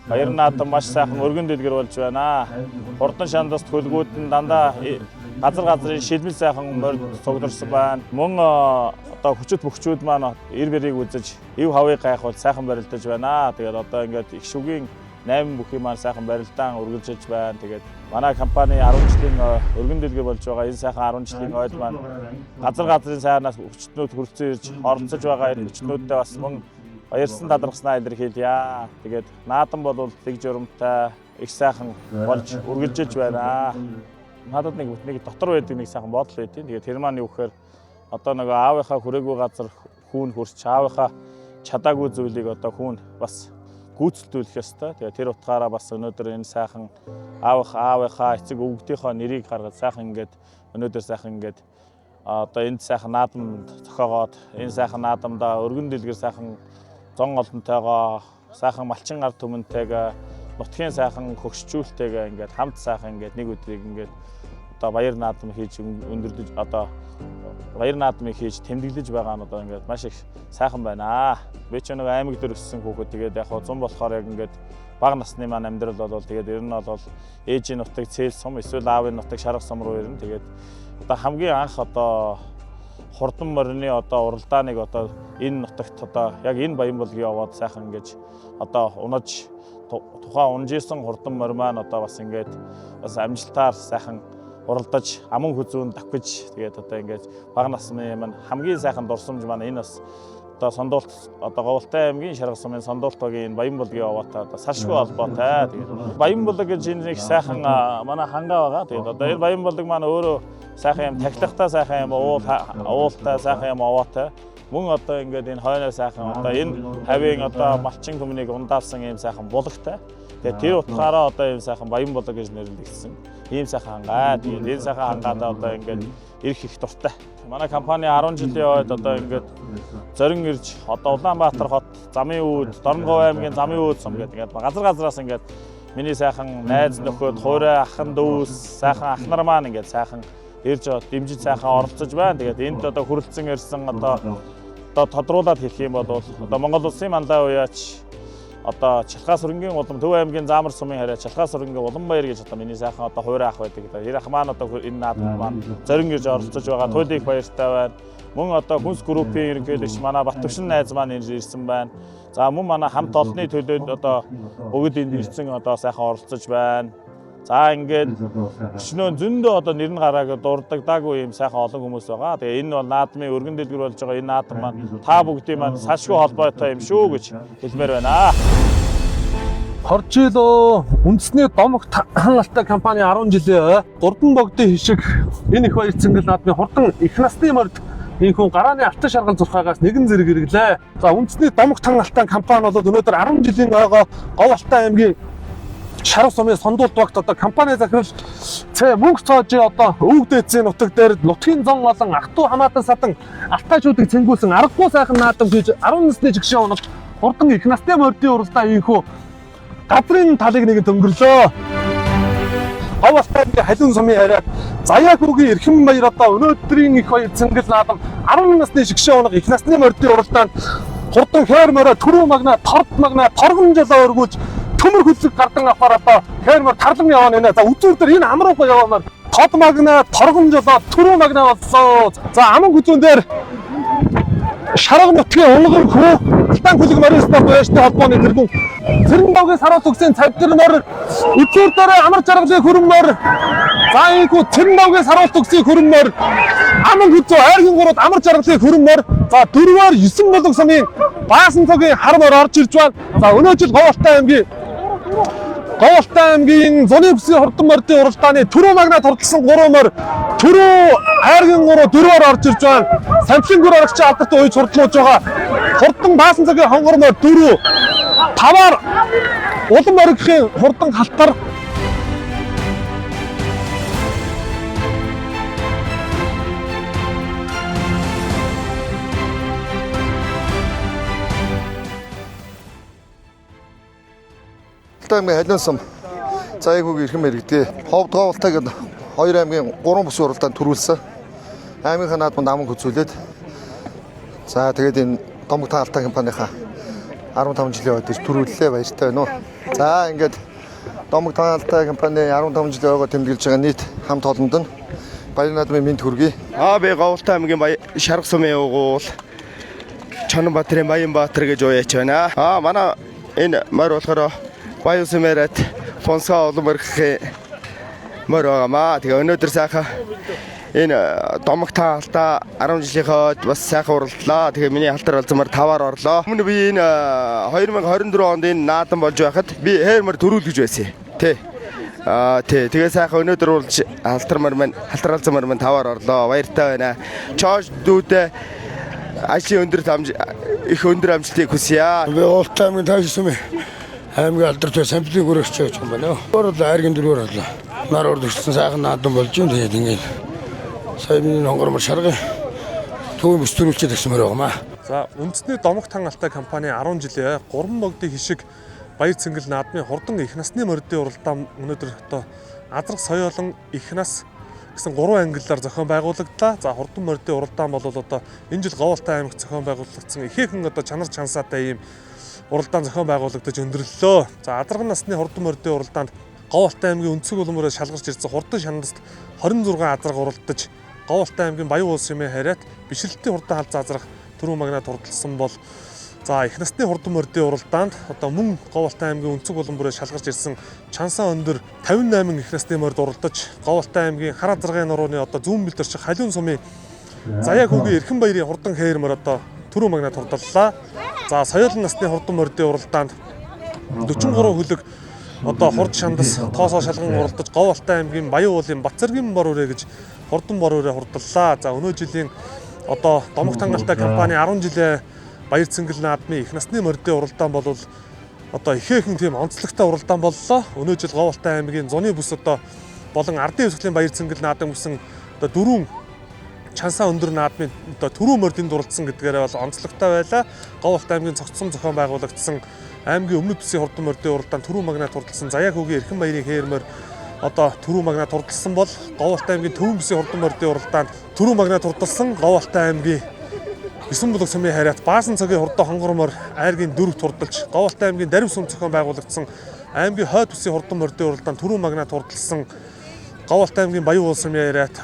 Баяр наадам маш сайхан өргөн дэлгэр болж байна. Хурдан шандаст хөлгүүд нь дандаа газар газрын шилмэл сайхан морь цугларсан байна. Мөн одоо хүчит бөхчүүд маань эр бэрийг үзэж ив хавыг гайхвал сайхан барилдаж байна. Тэгээд одоо ингээд их шүгийн 8 бүхий маань сайхан барилдаан үргэлжилж байна. Тэгээд манай компани 10 жилийн өргөн дэлгэр болж байгаа энэ сайхан 10 жилийн ойд маань газар газрын сайнаас хүчтнүүд хүрэлцэн ирж оролцож байгаа энэ хүчтнүүдтэй бас мөн баярсан талархснаа илэрхийлье. Тэгээд наадам бол дэг журамтай их сайхан болж үргэлжилж байна. Надад нэг дотор байдаг нэг сайхан бодол байдیں۔ Тэгээд тэр маань юу гэхээр одоо нөгөө аавынхаа хүрээгүй газар хүүн хөрч аавынхаа чадаагүй зүйлийг одоо хүүн бас гүйцэлдүүлэх ёстой. Тэгээд тэр утгаараа бас өнөөдөр энэ сайхан аавынхаа эцэг өвгдийнхөө нэрийг гаргаж сайхан ингээд өнөөдөр сайхан ингээд одоо энд сайхан наадамд зохиогоод энэ сайхан наадамдаа өргөн дэлгэр сайхан зон олонтойгоо сайхан малчин гар түмэнтэйгээ нутгийн сайхан хөгшчүүлтэйгээ ингээд хамт сайхан ингээд нэг өдрийг ингээд одоо баяр наадам хийж өндөрдөж одоо баяр наадмыг хийж тэмдэглэж байгаа нь одоо ингээд маш их сайхан байна. Би ч нэг аймаг дээр өссөн хүүхэд, тэгээд яг зун болохоор яг ингээд бага насны маань амьдрал бол тэгээд ер нь бол ээжийн нутаг цээл сум эсвэл аавын нутаг шарга сум руу ирнэ. Тэгээд одоо хамгийн анх одоо хурдан морины одоо уралдааныг одоо энэ нутагт одоо яг энэ Баян-Булгийн овоод сайхан ингэж одоо унаж тухайн унжижсэн хурдан морь маань одоо бас ингээд бас амжилтаар сайхан уралдаж аман хүзүүн давхиж тэгээд одоо ингээд бага насны маань хамгийн сайхан дурсамж маань энэ бас одоо Сондуулт одоо Говьалтай аймгийн Шарга сумын Сондуулт багийн энэ Баян-Булгийн овоотой одоо салшгүй холбоотой. Тэгээд Баян-Булаг гэж энэ нэг сайхан манай хангаа байгаа. Тэгээд одоо энэ Баян-Булаг маань өөрөө сайхан юм тахилгатай сайхан юм уултай сайхан юм овоотой. Мөн одоо ингээд энэ хойноо сайхан одоо энэ хавийн одоо малчин түмнийг ундаалсан ийм сайхан булагтай. Тэгээд тэр утгаараа одоо ийм сайхан Баян-Булаг гэж нэрлэгдсэн. Ийм сайхан хангаа. Тэгээд энэ сайхан хангаадаа одоо ингээд ирэх их дуртай. Манай компани 10 жилийн ойд одоо ингээд зорин ирж одоо Улаанбаатар хот замын үүд, Дорногов аймгийн замын үүд сум гэдэг ингээд газар газраас ингээд миний сайхан найз нөхөд, хуурай ахан дүүс, сайхан ах нар маань ингээд сайхан ирж дэмжиж сайхан оролцож байна. Тэгээд энд одоо хүрэлцэн ирсэн одоо тодруулаад хэлэх юм бол одоо Монгол улсын манлай уяач одоо Чалхаа сүрэнгийн улам Төв аймгийн Заамар сумын хараа Чалхаа сүрэнгийн Улам-Баяр гэж одоо миний сайхан одоо хуурай ах байдаг. Тэр ах маань одоо энэ наадам маань зорин ирж оролцож байгаа. Туйлын их баяртай байна. Мөн одоо хүнс группийн ерөнхийлөгч манай Баттөвшин найз маань ирсэн байна. За мөн манай хамт олонны төлөөд одоо бүгд энд ирсэн одоо сайхан оролцож байна. За ингээд өчнөө зөндөө одоо нэр нь гараагүй дурддагдаагүй юм сайхан олон хүмүүс байгаа. Тэгээ энэ бол наадмын өргөн дэлгэр болж байгаа энэ наадам маань та бүгдийн маань салшгүй холбоотой юм шүү гэж хэлмээр байна. Хоржил үндэсний Домогт хан алтай компани 10 жилийн гурван богдын хишиг энэ их баяр цэнгэл наадмын хурдан их насны морд энэхүү гарааны алтан шаргал зурхаагаас нэгэн зэрэг хэрэглээ. За үндэсний Домогт хан алтай компани бол өнөөдөр 10 жилийн ойгоо Говьалтай аймгийн Шарга сумын Сондуулт багт одоо компани захирал Ц мөнгө цоожийн одоо өвөг дээдсийн нутаг дээр нутгийн зон олон ах トゥ хамаатан садан алтайчуудыг цэнгүүлсэн аргагүй сайхан наадам хийж 10 насны жигшээ унаж хурдан их насны мордын уралдаа ийхүү газрын талыг нэгэн төнгөрлөө. Говьалтай аймгийн Халиун сумын хараад Заяа хүүгийн Эрхэм баяр одоо өнөөдрийн их баяр цэнгэл наадам 10 насны жигшээ унаг их насны мордын уралдаанд хурдан хойр морой түрүү магна торд магна торгон жалаа өргүүлж төмөр хөлсөг гардан авахар одоо хойрмор тарлан яваа нэ. За үзүүр дээр энэ амруугаа яваамаар тод магна торгон жолоо түрүү магна болсон. За аман хүзүүн дээр Шарга нутгийн унган хүү Алтан күлэг морин спорт уяаштай холбооны тэргүүн Цэрэн давгийн саруул төгсийн цавдэр мор үзүүр дээр амар жаргалын хөрөн мор. За ийхүү Цэрэн давгийн саруул төгсийн хөрөн мор аман хүзүү айргийн гурууд амар жаргалын хөрөн мор. За дөрвөөр 9 булаг сумын Баасан цогийн хар мор орж ирж байна. За өнөө жил Говьалтай аймгийн зуны бүсийн хурдан мордын уралдааны түрүү магнаа турдалсан 3 морь түрүү айргийн 3 дөрвөөр орж ирж байна. Самтлын гүр орогчийн алдарт уйж хурдлуулж байгаа. Хурдан Баасан цагийн хонгор морь 4 5-аар улам оргихын хурдан халтар. Алтай аймгийн Халиун сум Заяа хүүгийн Эрхэм мэрэгдээ. Ховд Говьалтай гэдэг хоёр аймгийн 3 бүсийн уралдаанд төрүүлсэн. Аймгийнхаа наадманд аман хүзүүлээд за тэгээд энэ Домогт хан алтай компанийнхаа 15 жилийн ойд төрүүллээ, баяртай байна уу. За ингээд Домог Таналтай компани 15 жилийн ойгоо тэмдэглэж байгаа нийт хамт олонд нь баяр наадмын мэнд хүргэе. Би Говьлтай аймгийн Шарга сумын угуул Чононбаатарын Баянбаатар гэж уяач байна. Манай энэ морь болохоор Баян сумын Фонсоо олон морьхийн морь байгаамаа. Тэгээ өнөөдөр сайхан энэ Домог Таалтай 10 жилийнхээ ойд бас сайхан уралдлаа. Тэгээ миний халтар алзамар 5-аар орлоо. Өмнө би энэ 2024 онд энэ наадам болж байхад би хээр морь төрүүлж байсан. Тэ. Тий. Тэгээ сайхан өнөөдөр уулж халтар морь маань халтар алзамар маань 5-аар орлоо. Баяртай байна. Чоож дүүдээ ажлын өндөр их өндөр амжилтыг хүсье. Би Уултай аймгийн Тайш сумын аймгийн алдартай самплын хүрэгч гэж юм байна. Өөр бол айргийн дөрвөр боллоо. Нар урд өссөн сайхан наадам болж юм. Тэгээд ингээд сая миний хонгор мөр шаргын төвийн бүс төрүүлчихэд гэсэн мөр байгаамаа. За үндэсний Домог Тан Алтай компани 10 жилийн 3 богдын хишиг Баяр Цэнгэл наадмын хурдан их насны морьдын уралдаан өнөөдөр одоо Азрах соёолон их нас гэсэн 3 ангиллаар зохион байгуулагдлаа. За хурдан морьдын уралдаан бол одоо энэ жил Говьалтай аймагт зохион байгуулагдсан ихээхэн одоо чанар чансаатай ийм уралдаан зохион байгуулагдаж өндөрлөлөө. За Азрах насны хурдан морьдын уралдаанд Говьалтай аймгийн өнцөг улмөрөө шалгарч ирсэн хурдан шандаст 26 азрах уралдаж Говьалтай аймгийн Баян уулс юмын харьяат бишрэлтийн хурдан халзан азрах түрүү магнаад хурдалсан бол за их насны хурдан морьдын уралдаанд одоо мөн Говьалтай аймгийн өнцөг улам бүрээ шалгарч ирсэн Чансан өндөр 58 их насны морьд уралдаж Говьалтай аймгийн Хар азаргын нурууны одоо зүүн бэлд орчих Халиун сумын Заяа хүүгийн Эрхэн баярын хурдан хээр морь одоо түрүү магнаад хурдаллаа. За соёолон насны хурдан морьдын уралдаанд 43 хөлөг одоо хурд шандас тоосоо шалган уралдаж Говьалтай аймгийн Баян уулын Батцэргийн бор үрээ гэж хурдан бор үрээ хурдаллаа. За өнөө жилийн одоо Домог Тангалтай компани 10 жилийн Баяр Цэнгэл наадмын их насны морьдын уралдаан бол одоо ихээхэн тийм онцлогтой уралдаан боллоо. Өнөө жил Говьалтай аймгийн зуны бүс одоо болон ардын хэвсглийн Баяр Цэнгэл наадам гэсэн одоо дөрвөн Чансаа өндөр наадмын одоо түрүү морьдын дуралдсан гэдгээрээ бол онцлогтой байлаа. Говьалтай аймгийн цогцсон зохион байгуулагдсан аймгийн өмнөд бүсийн хурдан морьдын уралдаан түрүү магнаад хурдалсан Заяа хүүгийн Эрхэн баярын хээр морь одоо түрүү магнаад хурдалсан бол Говьалтай аймгийн төвөн бүсийн хурдан морьдын уралдаанд түрүү магнаад хурдалсан Говьалтай аймгийн 9 булаг сумын харьяат Баасан цагийн хурдан хонгор морь айргийн дөрөвт хурдалж Говьалтай аймгийн Дарив сум зохион байгуулагдсан аймгийн хойд бүсийн хурдан морьдын уралдаанд түрүү магнаад хурдалсан Говьалтай аймгийн Баян уул сумын харьяат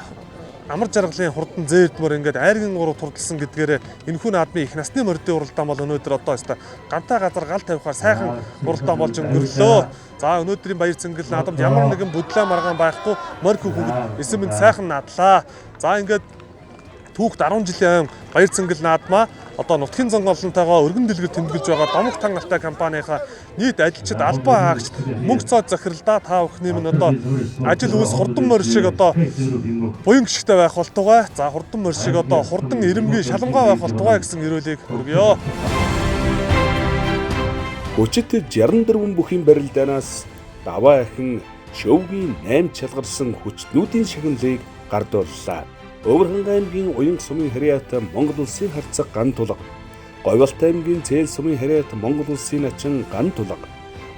Амар жаргалын хурдан зээрдмөр ингээд айргийн гурав турдалсан гэдгээрээ энэхүү наадмын их насны морьдын уралдаан бол өнөөдөр одоо өстой гантай газар гал тавихаар сайхан уралдаан болж өнгөрлөө. За өнөөдрийн Баяр Цэнгэл наадамд ямар нэгэн бүдлээ маргаан байхгүй морь хүүхэд эсэм минь сайхан наадлаа. За ингээд түүхт 10 жилийн ойн Баяр Цэнгэл наадмаа одоо нутгийн зан олонтойгоо өргөн дэлгэр тэмдэглэж байгаа Домог Тан Алтай компанийнхаа нийт ажилчид албан хаагч мөнгө цоод захиралдаа та бүхний минь одоо ажил үйлс хурдан морь шиг одоо буян гიშгтэй байх болтугай. За хурдан морь шиг одоо хурдан ирэмгий шаламгай байх болтугай гэсэн ерөөлийг хүргье. Хүчит 64 бүхийн барилдаанаас даваа ахин шөвгийн 8 чалгарсан хүчнүүдийн шагналыг гардууллаа. Өвөрхангай аймгийн Уян сумын харьяат Монгол улсын харцаг ган тулга, Говьалтай аймгийн Цээл сумын харьяат Монгол улсын начин ган тулга,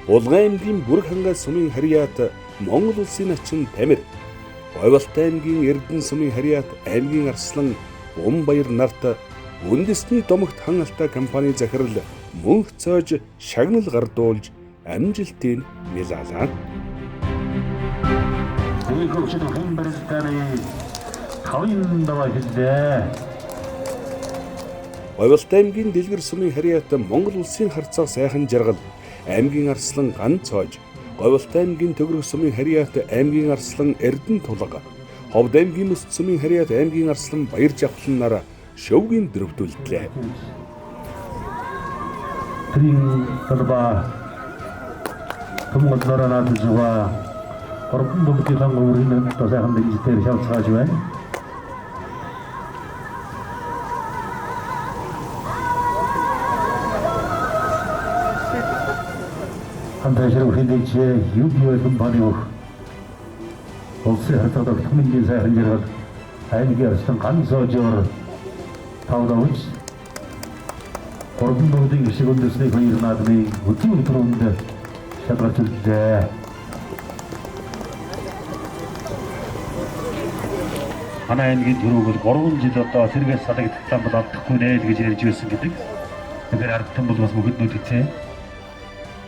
Булган аймгийн Бүрэг хангай сумын харьяат Монгол улсын начин Тамир, Говьалтай аймгийн Эрдэнэ сумын харьяат аймгийн Арслан Умбаяр нарт үндэсний Домогт Хан Алтай компани захирал мөнх цоож шагнал гардуулж амжилтыг мэлалаа. Говьалтай аймгийн Дэлгэр сумын харьяат Монгол улсын харцаг сайхан жаргал аймгийн Арслан ган цоож, Говьалтай аймгийн Төгрөг сумын харьяат аймгийн Арслан Эрдэнэ тулга, Ховд аймгийн Мөс сумын харьяат аймгийн Арслан Баяр жавхлан нар шөвгийн дөрөвдүүлдлээ. Манай аймгийн төрөг бол 3 жил одоо сэргээс салагдсан бол алдахгүй нэ л гэж ярьж байсан гэдэг. Тэгэхээр ардтан бол бас мөхөд нүдэгцээ.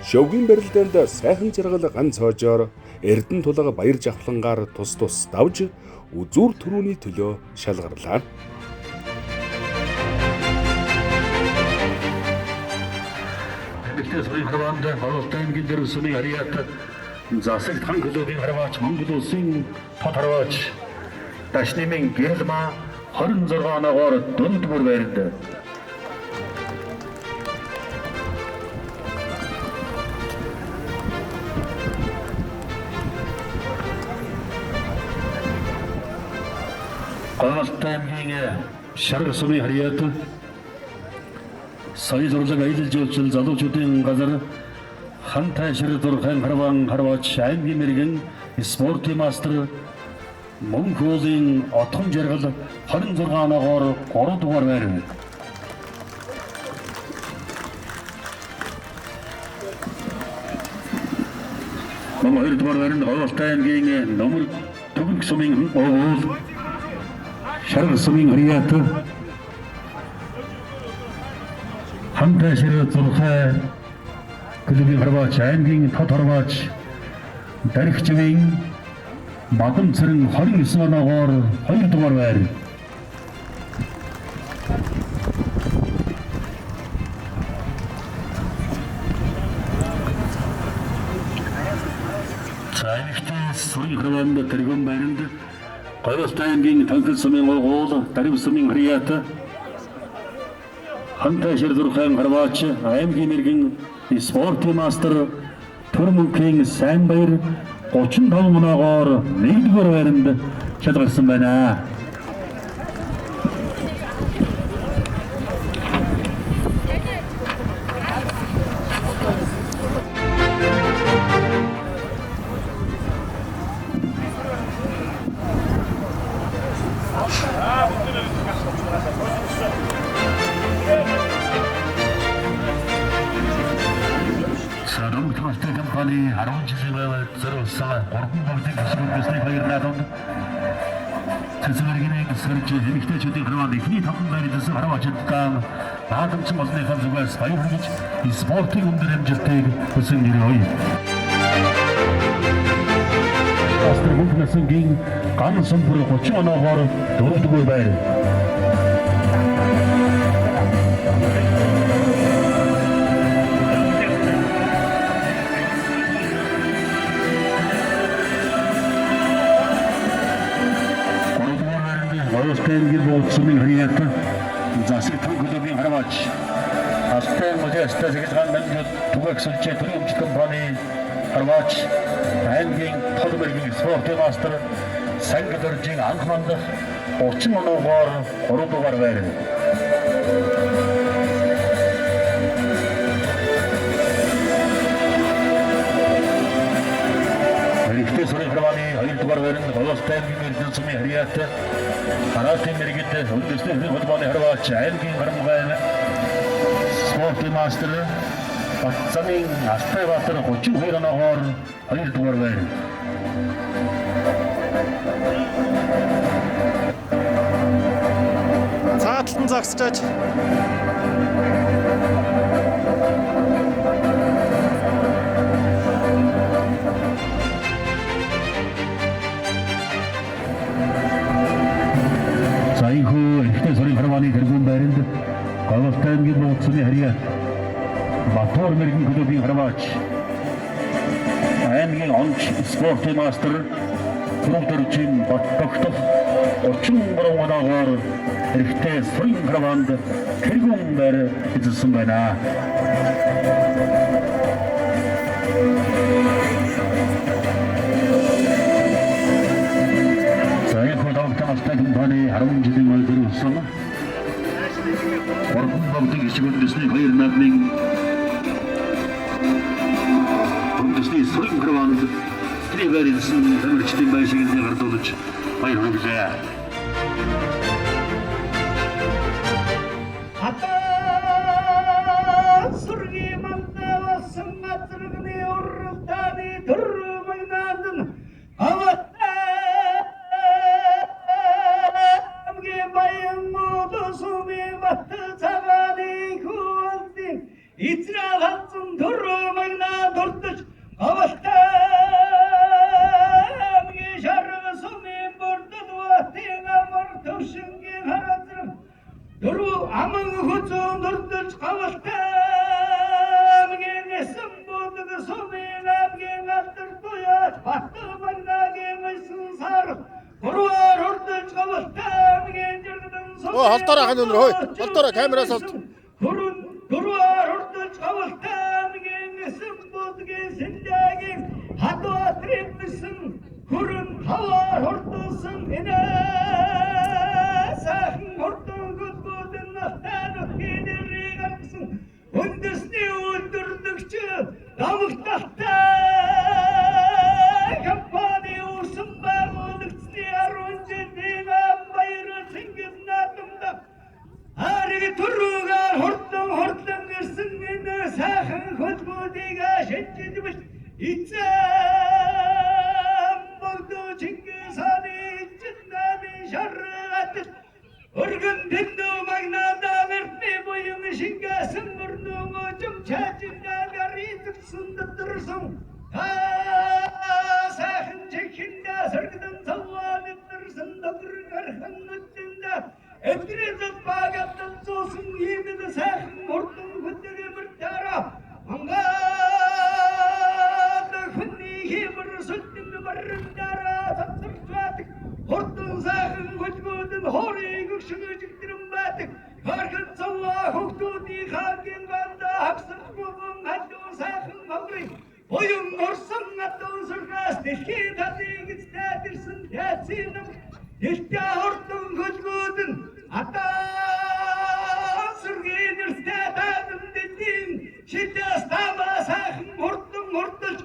Шөвгийн барилдаанд сайхан жаргал ганц хоожоор Эрдэнэ тулга баяр жавхлангаар тус тус давж үзүүр түрүүний төлөө шалгарлаа. Эмэгтэй сүрийн харваанд Гололтой аймгийн дэрв сумын Ариат Засагт хан клубын харваач Монгол улсын тод харваач Дашнимын Гэрэлма 26 оноогоор дөрөвдүгээр байранд. Гололтой аймгийн Шарга сумын Хариат соёл урлаг аялал жуулчлал залуучуудын газар хан тайшир дурхан харван харваач аймгийн мэрэгэн спортын мастер Мөнх уулын отхон жаргал 26 оноогоор 3 дугаар байр. Мөн 2 дугаар байранд Гололтой аймгийн Нөмөр Төгрөг сумын уул Шарга сумын Хариат хан тайшир зурхай клубын харваач аймгийн тод харваач Дархживын Мадам Цэрэн 29 оноогоор 2 дугаар байр. За эмэгтэй сүрийн харваанд тэргүүн байранд Гололтой аймгийн Танхил сумын угуул Дарив сумын Хариат хан тайшир зурхайн харваач аймгийн мэрэгэн спортын мастер Төр мөнхийн сайн баяр 35 оноогоор 1-р байранд шалгарсан байна. Сарам компани 10 жилийн зориулсан 3 богдын хэсэг үндэсний хоёр наадамд цэцэрлэгийн сэрж эмэгтэйчүүдийн харваанд эхний 5 байр эзэлсэн харваачдаа наадамчин олонныхаа зүгээс баяр хүргэж спортын өндөр амжилтыг хүсэн өрөөе. Мастер мөнх насангийн ган самбар 30 оноогоор 4-р байр. Гололтой аймгийн бууцсумын Хариат Засаг тань клубын харваач Алтай мужаастай цахилгаан мандууд түгээх сүлжээ төрийн өмч компани харваач аймгийн тод мэрэгэн спортын мастер Сангид оржийн анх мандах 30 оноогоор 3 дугаар байр. Эрэгтэй сүрийн харвааны 2 дугаар байранд Гололтой аймгийн Эрдэнэ сумын Хариат Каратын мэрэгэд үндэсний хөрийн холбооны харваач аймгийн гарамгай спортын мастер Батцамын Алтай Баатар 32 оноогоор 2 дугаар байр. Цааталтан загсчаач. За энэхүү эрэгтэй сүрийн харвааны тэргүүн байранд Гололтой аймгийн бууцсны Хариат Батуур мэрэгэн клубын харваач аймгийн онч спортын мастер Түрүүдөржин Бат тогтох 33 оноогоор эрэгтэй сүрийн харваанд тэргүүн байр эзэлсэн байна. За энэхүү Алтай компани 10 жилийн ой зориулсан 3 богдын хэсэг үндэсний хоёр наадмын үндэсний сүрийн харваанд тэрний байр эзэлсэн тамирчдын байшиныг гардуулж баяр хүргэлээ. Ата сүргийн мандаа болсон газрын уралдааны дөрвөн наадам Израиль хатсан дөрвөн наадам хурдалж Говьалтай аймгийн Эсэн буудаг сумын аймгийн алдар туяач Батбагнагийн 9 сар гурваар хурдалж Говьалтай аймгийн жиргэн сумын Өө холдоорой ахын өнөр хөөе. Холдоорой камераас олд. Дөрвөөр хурдалж Говьалтай аймгийн Эсэн буудгийн Сэндягийн Хадбаатрын 9 хүрэн таваар хурдалсан энэ сайхан хурдан гөлгүүдэн Алтай нутгийн нэрийг гаргасан үндэсний үйлдвэрлэгч Домогт Алтай компани үүсэн байгуулагдсны 10 жилийн баяр Чингис наадамд Ариг төрөгээр хурдан хурдан ирсэн энэ сайхан хөлбүүдийг шинжилбэл эзэн богдо Чингис хааны ижил намын шаргат өргөн тэндүү магнада мэртний буян шингээсэн мөрнөө жим чажиндаа гаризгсэн дэрсэн сайхан чихэндээ сэргдэн цаваа мэдэрсэн догр гархан нүдэндээ эдрэлт багатан зуусан иймд сайхан хурдан хөдөг мөртөөрө Монгол хүний хэмэр сүлдэн баримдаараа цацарч байдаг хурдан сайхан хөлгүүд нь хоорыг өгшгөжигдрэн байдаг хархан цаваа хүүхдүүдийн хаангийн ганда хагсарч буган халуун сайхан хонгорыг буян орсон адуу сүргээс дэлхийн талыг эцтэй тайцын нам дэлтэй хурдан хөлгүүд нь атаа сүргийн нэртэй таадан дэлхийн шидээс тамаа сайхан хурдан хурдалж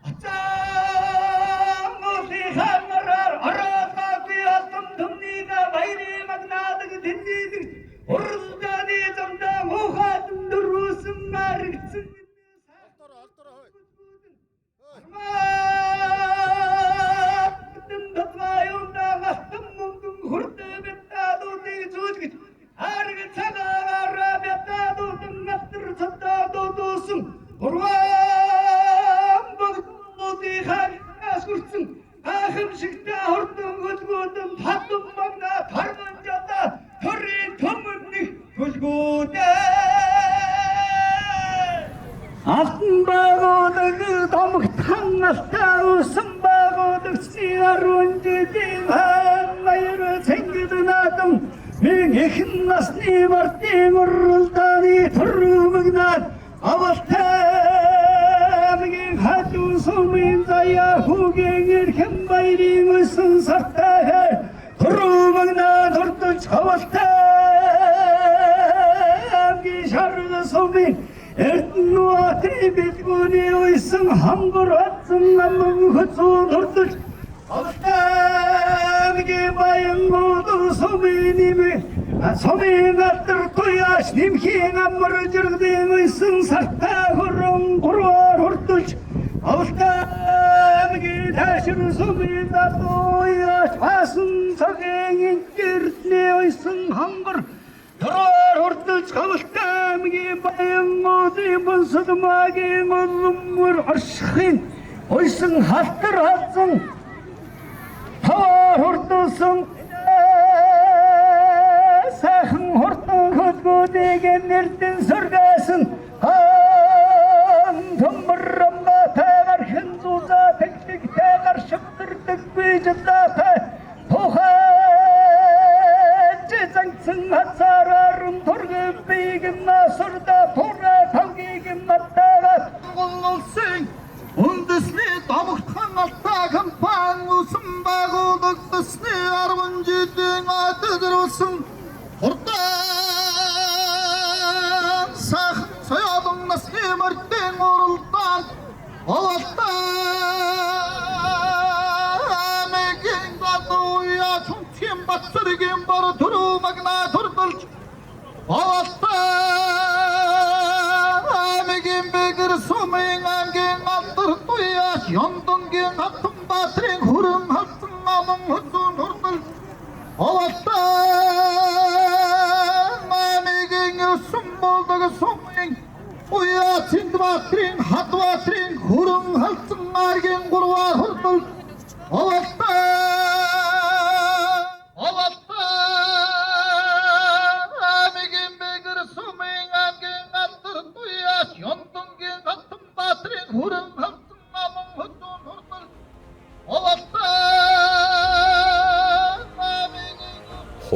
ацаа молын хамраар ороолгоогүй алдан түмнийг баярын магнаадаг тэнцээдэг уралдааны замдаа муухайдан дөрвөөсөн маргцэн Алтан байгуулаг Домогт хан Алтай үсэн байгуулагчдын 10 жилийн баяр цэнгэл наадам минь эхэн насны мартын уралдааны төрөмгнаад Говьалтай аймгийн халуун сумын заяа хүүгийн эрхэм баярын өсөн сартай төрөмгнаад хурдалж Говьалтай аймгийн шарга сумын Эрдэнэбаатарын бэлгүүний уйсан хангар хатсан наман хөцөн хурдалж Говьалтай аймгийн баянгууд сумын нэмэ сумын алдар туяаш нэмхийн амар жиргдийн уйсан сартай хөрөн гурваар хурдалж Говьалтай аймгийн таашир сумын залуу яаш баасан цагийн гэрдний уйсан хангар Дөрвөөр хурдалж Говьалтай аймгийн баянгуудын бансадмаагийн улмөр оршихын уйсан халтар хатсан таваар хурдалсан сайхан хурдан хөлгүүдийг нэрдэн сүргээсэн хан төмөрөмбө тагархэн зузаа тэглэгтэй гаршигдэрдэг бижлаатай тухай зангцэн хацаараар тургэн бийг насурда тураа тавгийг маттаа Улсын үндэсний Домогт хан Алтай компани үүсэн байгуулагдсны 10 жилийн төлөвлөсөн хурдан сайхан соёлон насны мөрдийн уралдаанд Говьалтай аймгийн залуу Чүнцгийн Батцэргийн бор төрөв магнаа төрдөлж Говьалтай аймгийн бэгэр сумын аймгийн алдар туяаш Ёндонгийн Хатанбаатрын хүрэн халдсан аман хөзөн хурдалж Говьалтай аймгийн өсөн болдог сумын уяа Цэндбаатрын Хадбаатрын хүрэн халдсан аргийн гурваар хурдалж Говьалтай аймгийн бэгэр сумын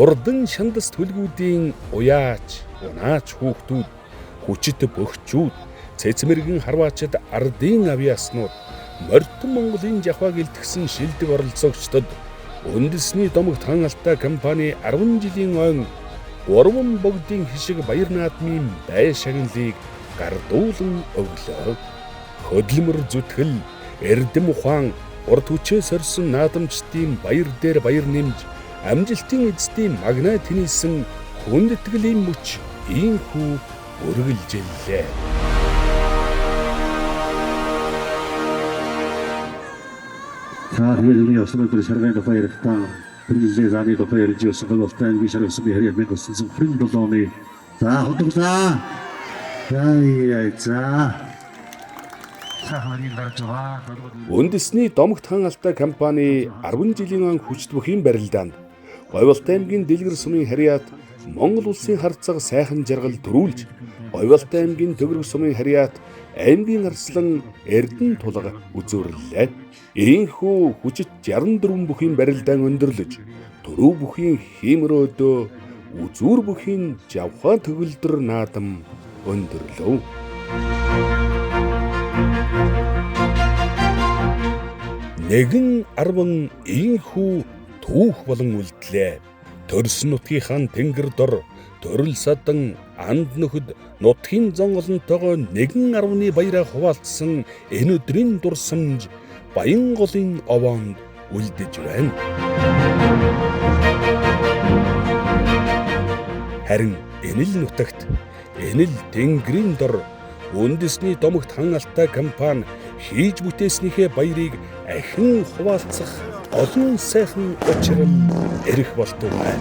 Хурдан шандас түлгүүдийн уяач, унаач хүүхдүүд, хүчит бөхчүүд, цэцмэргэн харваачид ардын авьяаснууд, морьтон Монголын жавхааг илтгэсэн шилдэг оролцогчдод үндэсний Домогт хаан алтай компани 10 жилийн ойн 3 богдын хишиг баяр наадмын бай шагналыг гардуулан өглөө. Хөдөлмөр зүтгэл, эрдэм ухаан, урд хүчээ сорьсон наадамчдын баяр дээр баяр нэмж, амжилтын эзэдийн магнаа тэнийсэн хүндэтгэлийн мөч ийхүү үргэлжиллээ. За тэгээд үүний явсан өдөр шаргын тухай ярихдаа хэрэглээ зааны тухай ярьж байсан Говьалтай аймгийн шаргын сумын харьяа 1927 оны за худалдаа. За за. Үндэсний Домогт хаан алтай компани 10 жилийн он хүчит бүхийн барилдаанд Говьалтай аймгийн Дэлгэр сумын харьяат Монгол улсын харцаг сайхан жаргал төрүүлж, Говьалтай аймгийн Төгрөг сумын харьяат аймгийн арслан Эрдэнэ тулга үзүүрлээ. Ийхүү хүчит 64 бүхийн барилдаан өндөрлөж, төрөв бүхийн хиймөрөөдөө үзүүр бүхийн жавхаа төгөлдөр наадам өндөрлөв. Нэгэн арван ийхүү түүх болон үлдлээ. Төрсөн нутгийнхаа тэнгэр дор, төрөл садан анд нөхөд нутгийн зон олонтойгоо нэгэн арваны баяраа хуваалцсан энэ өдрийн дурсамж Баянголын овоонд үлдэж байна. Харин энэ л нутагт, энэ л тэнгэрийн дор үндэсний Домогт хаан алтай компани хийж бүтээснийхээ баярыг ахин хуваалцах олон сайхан учрал эрэх болтугай.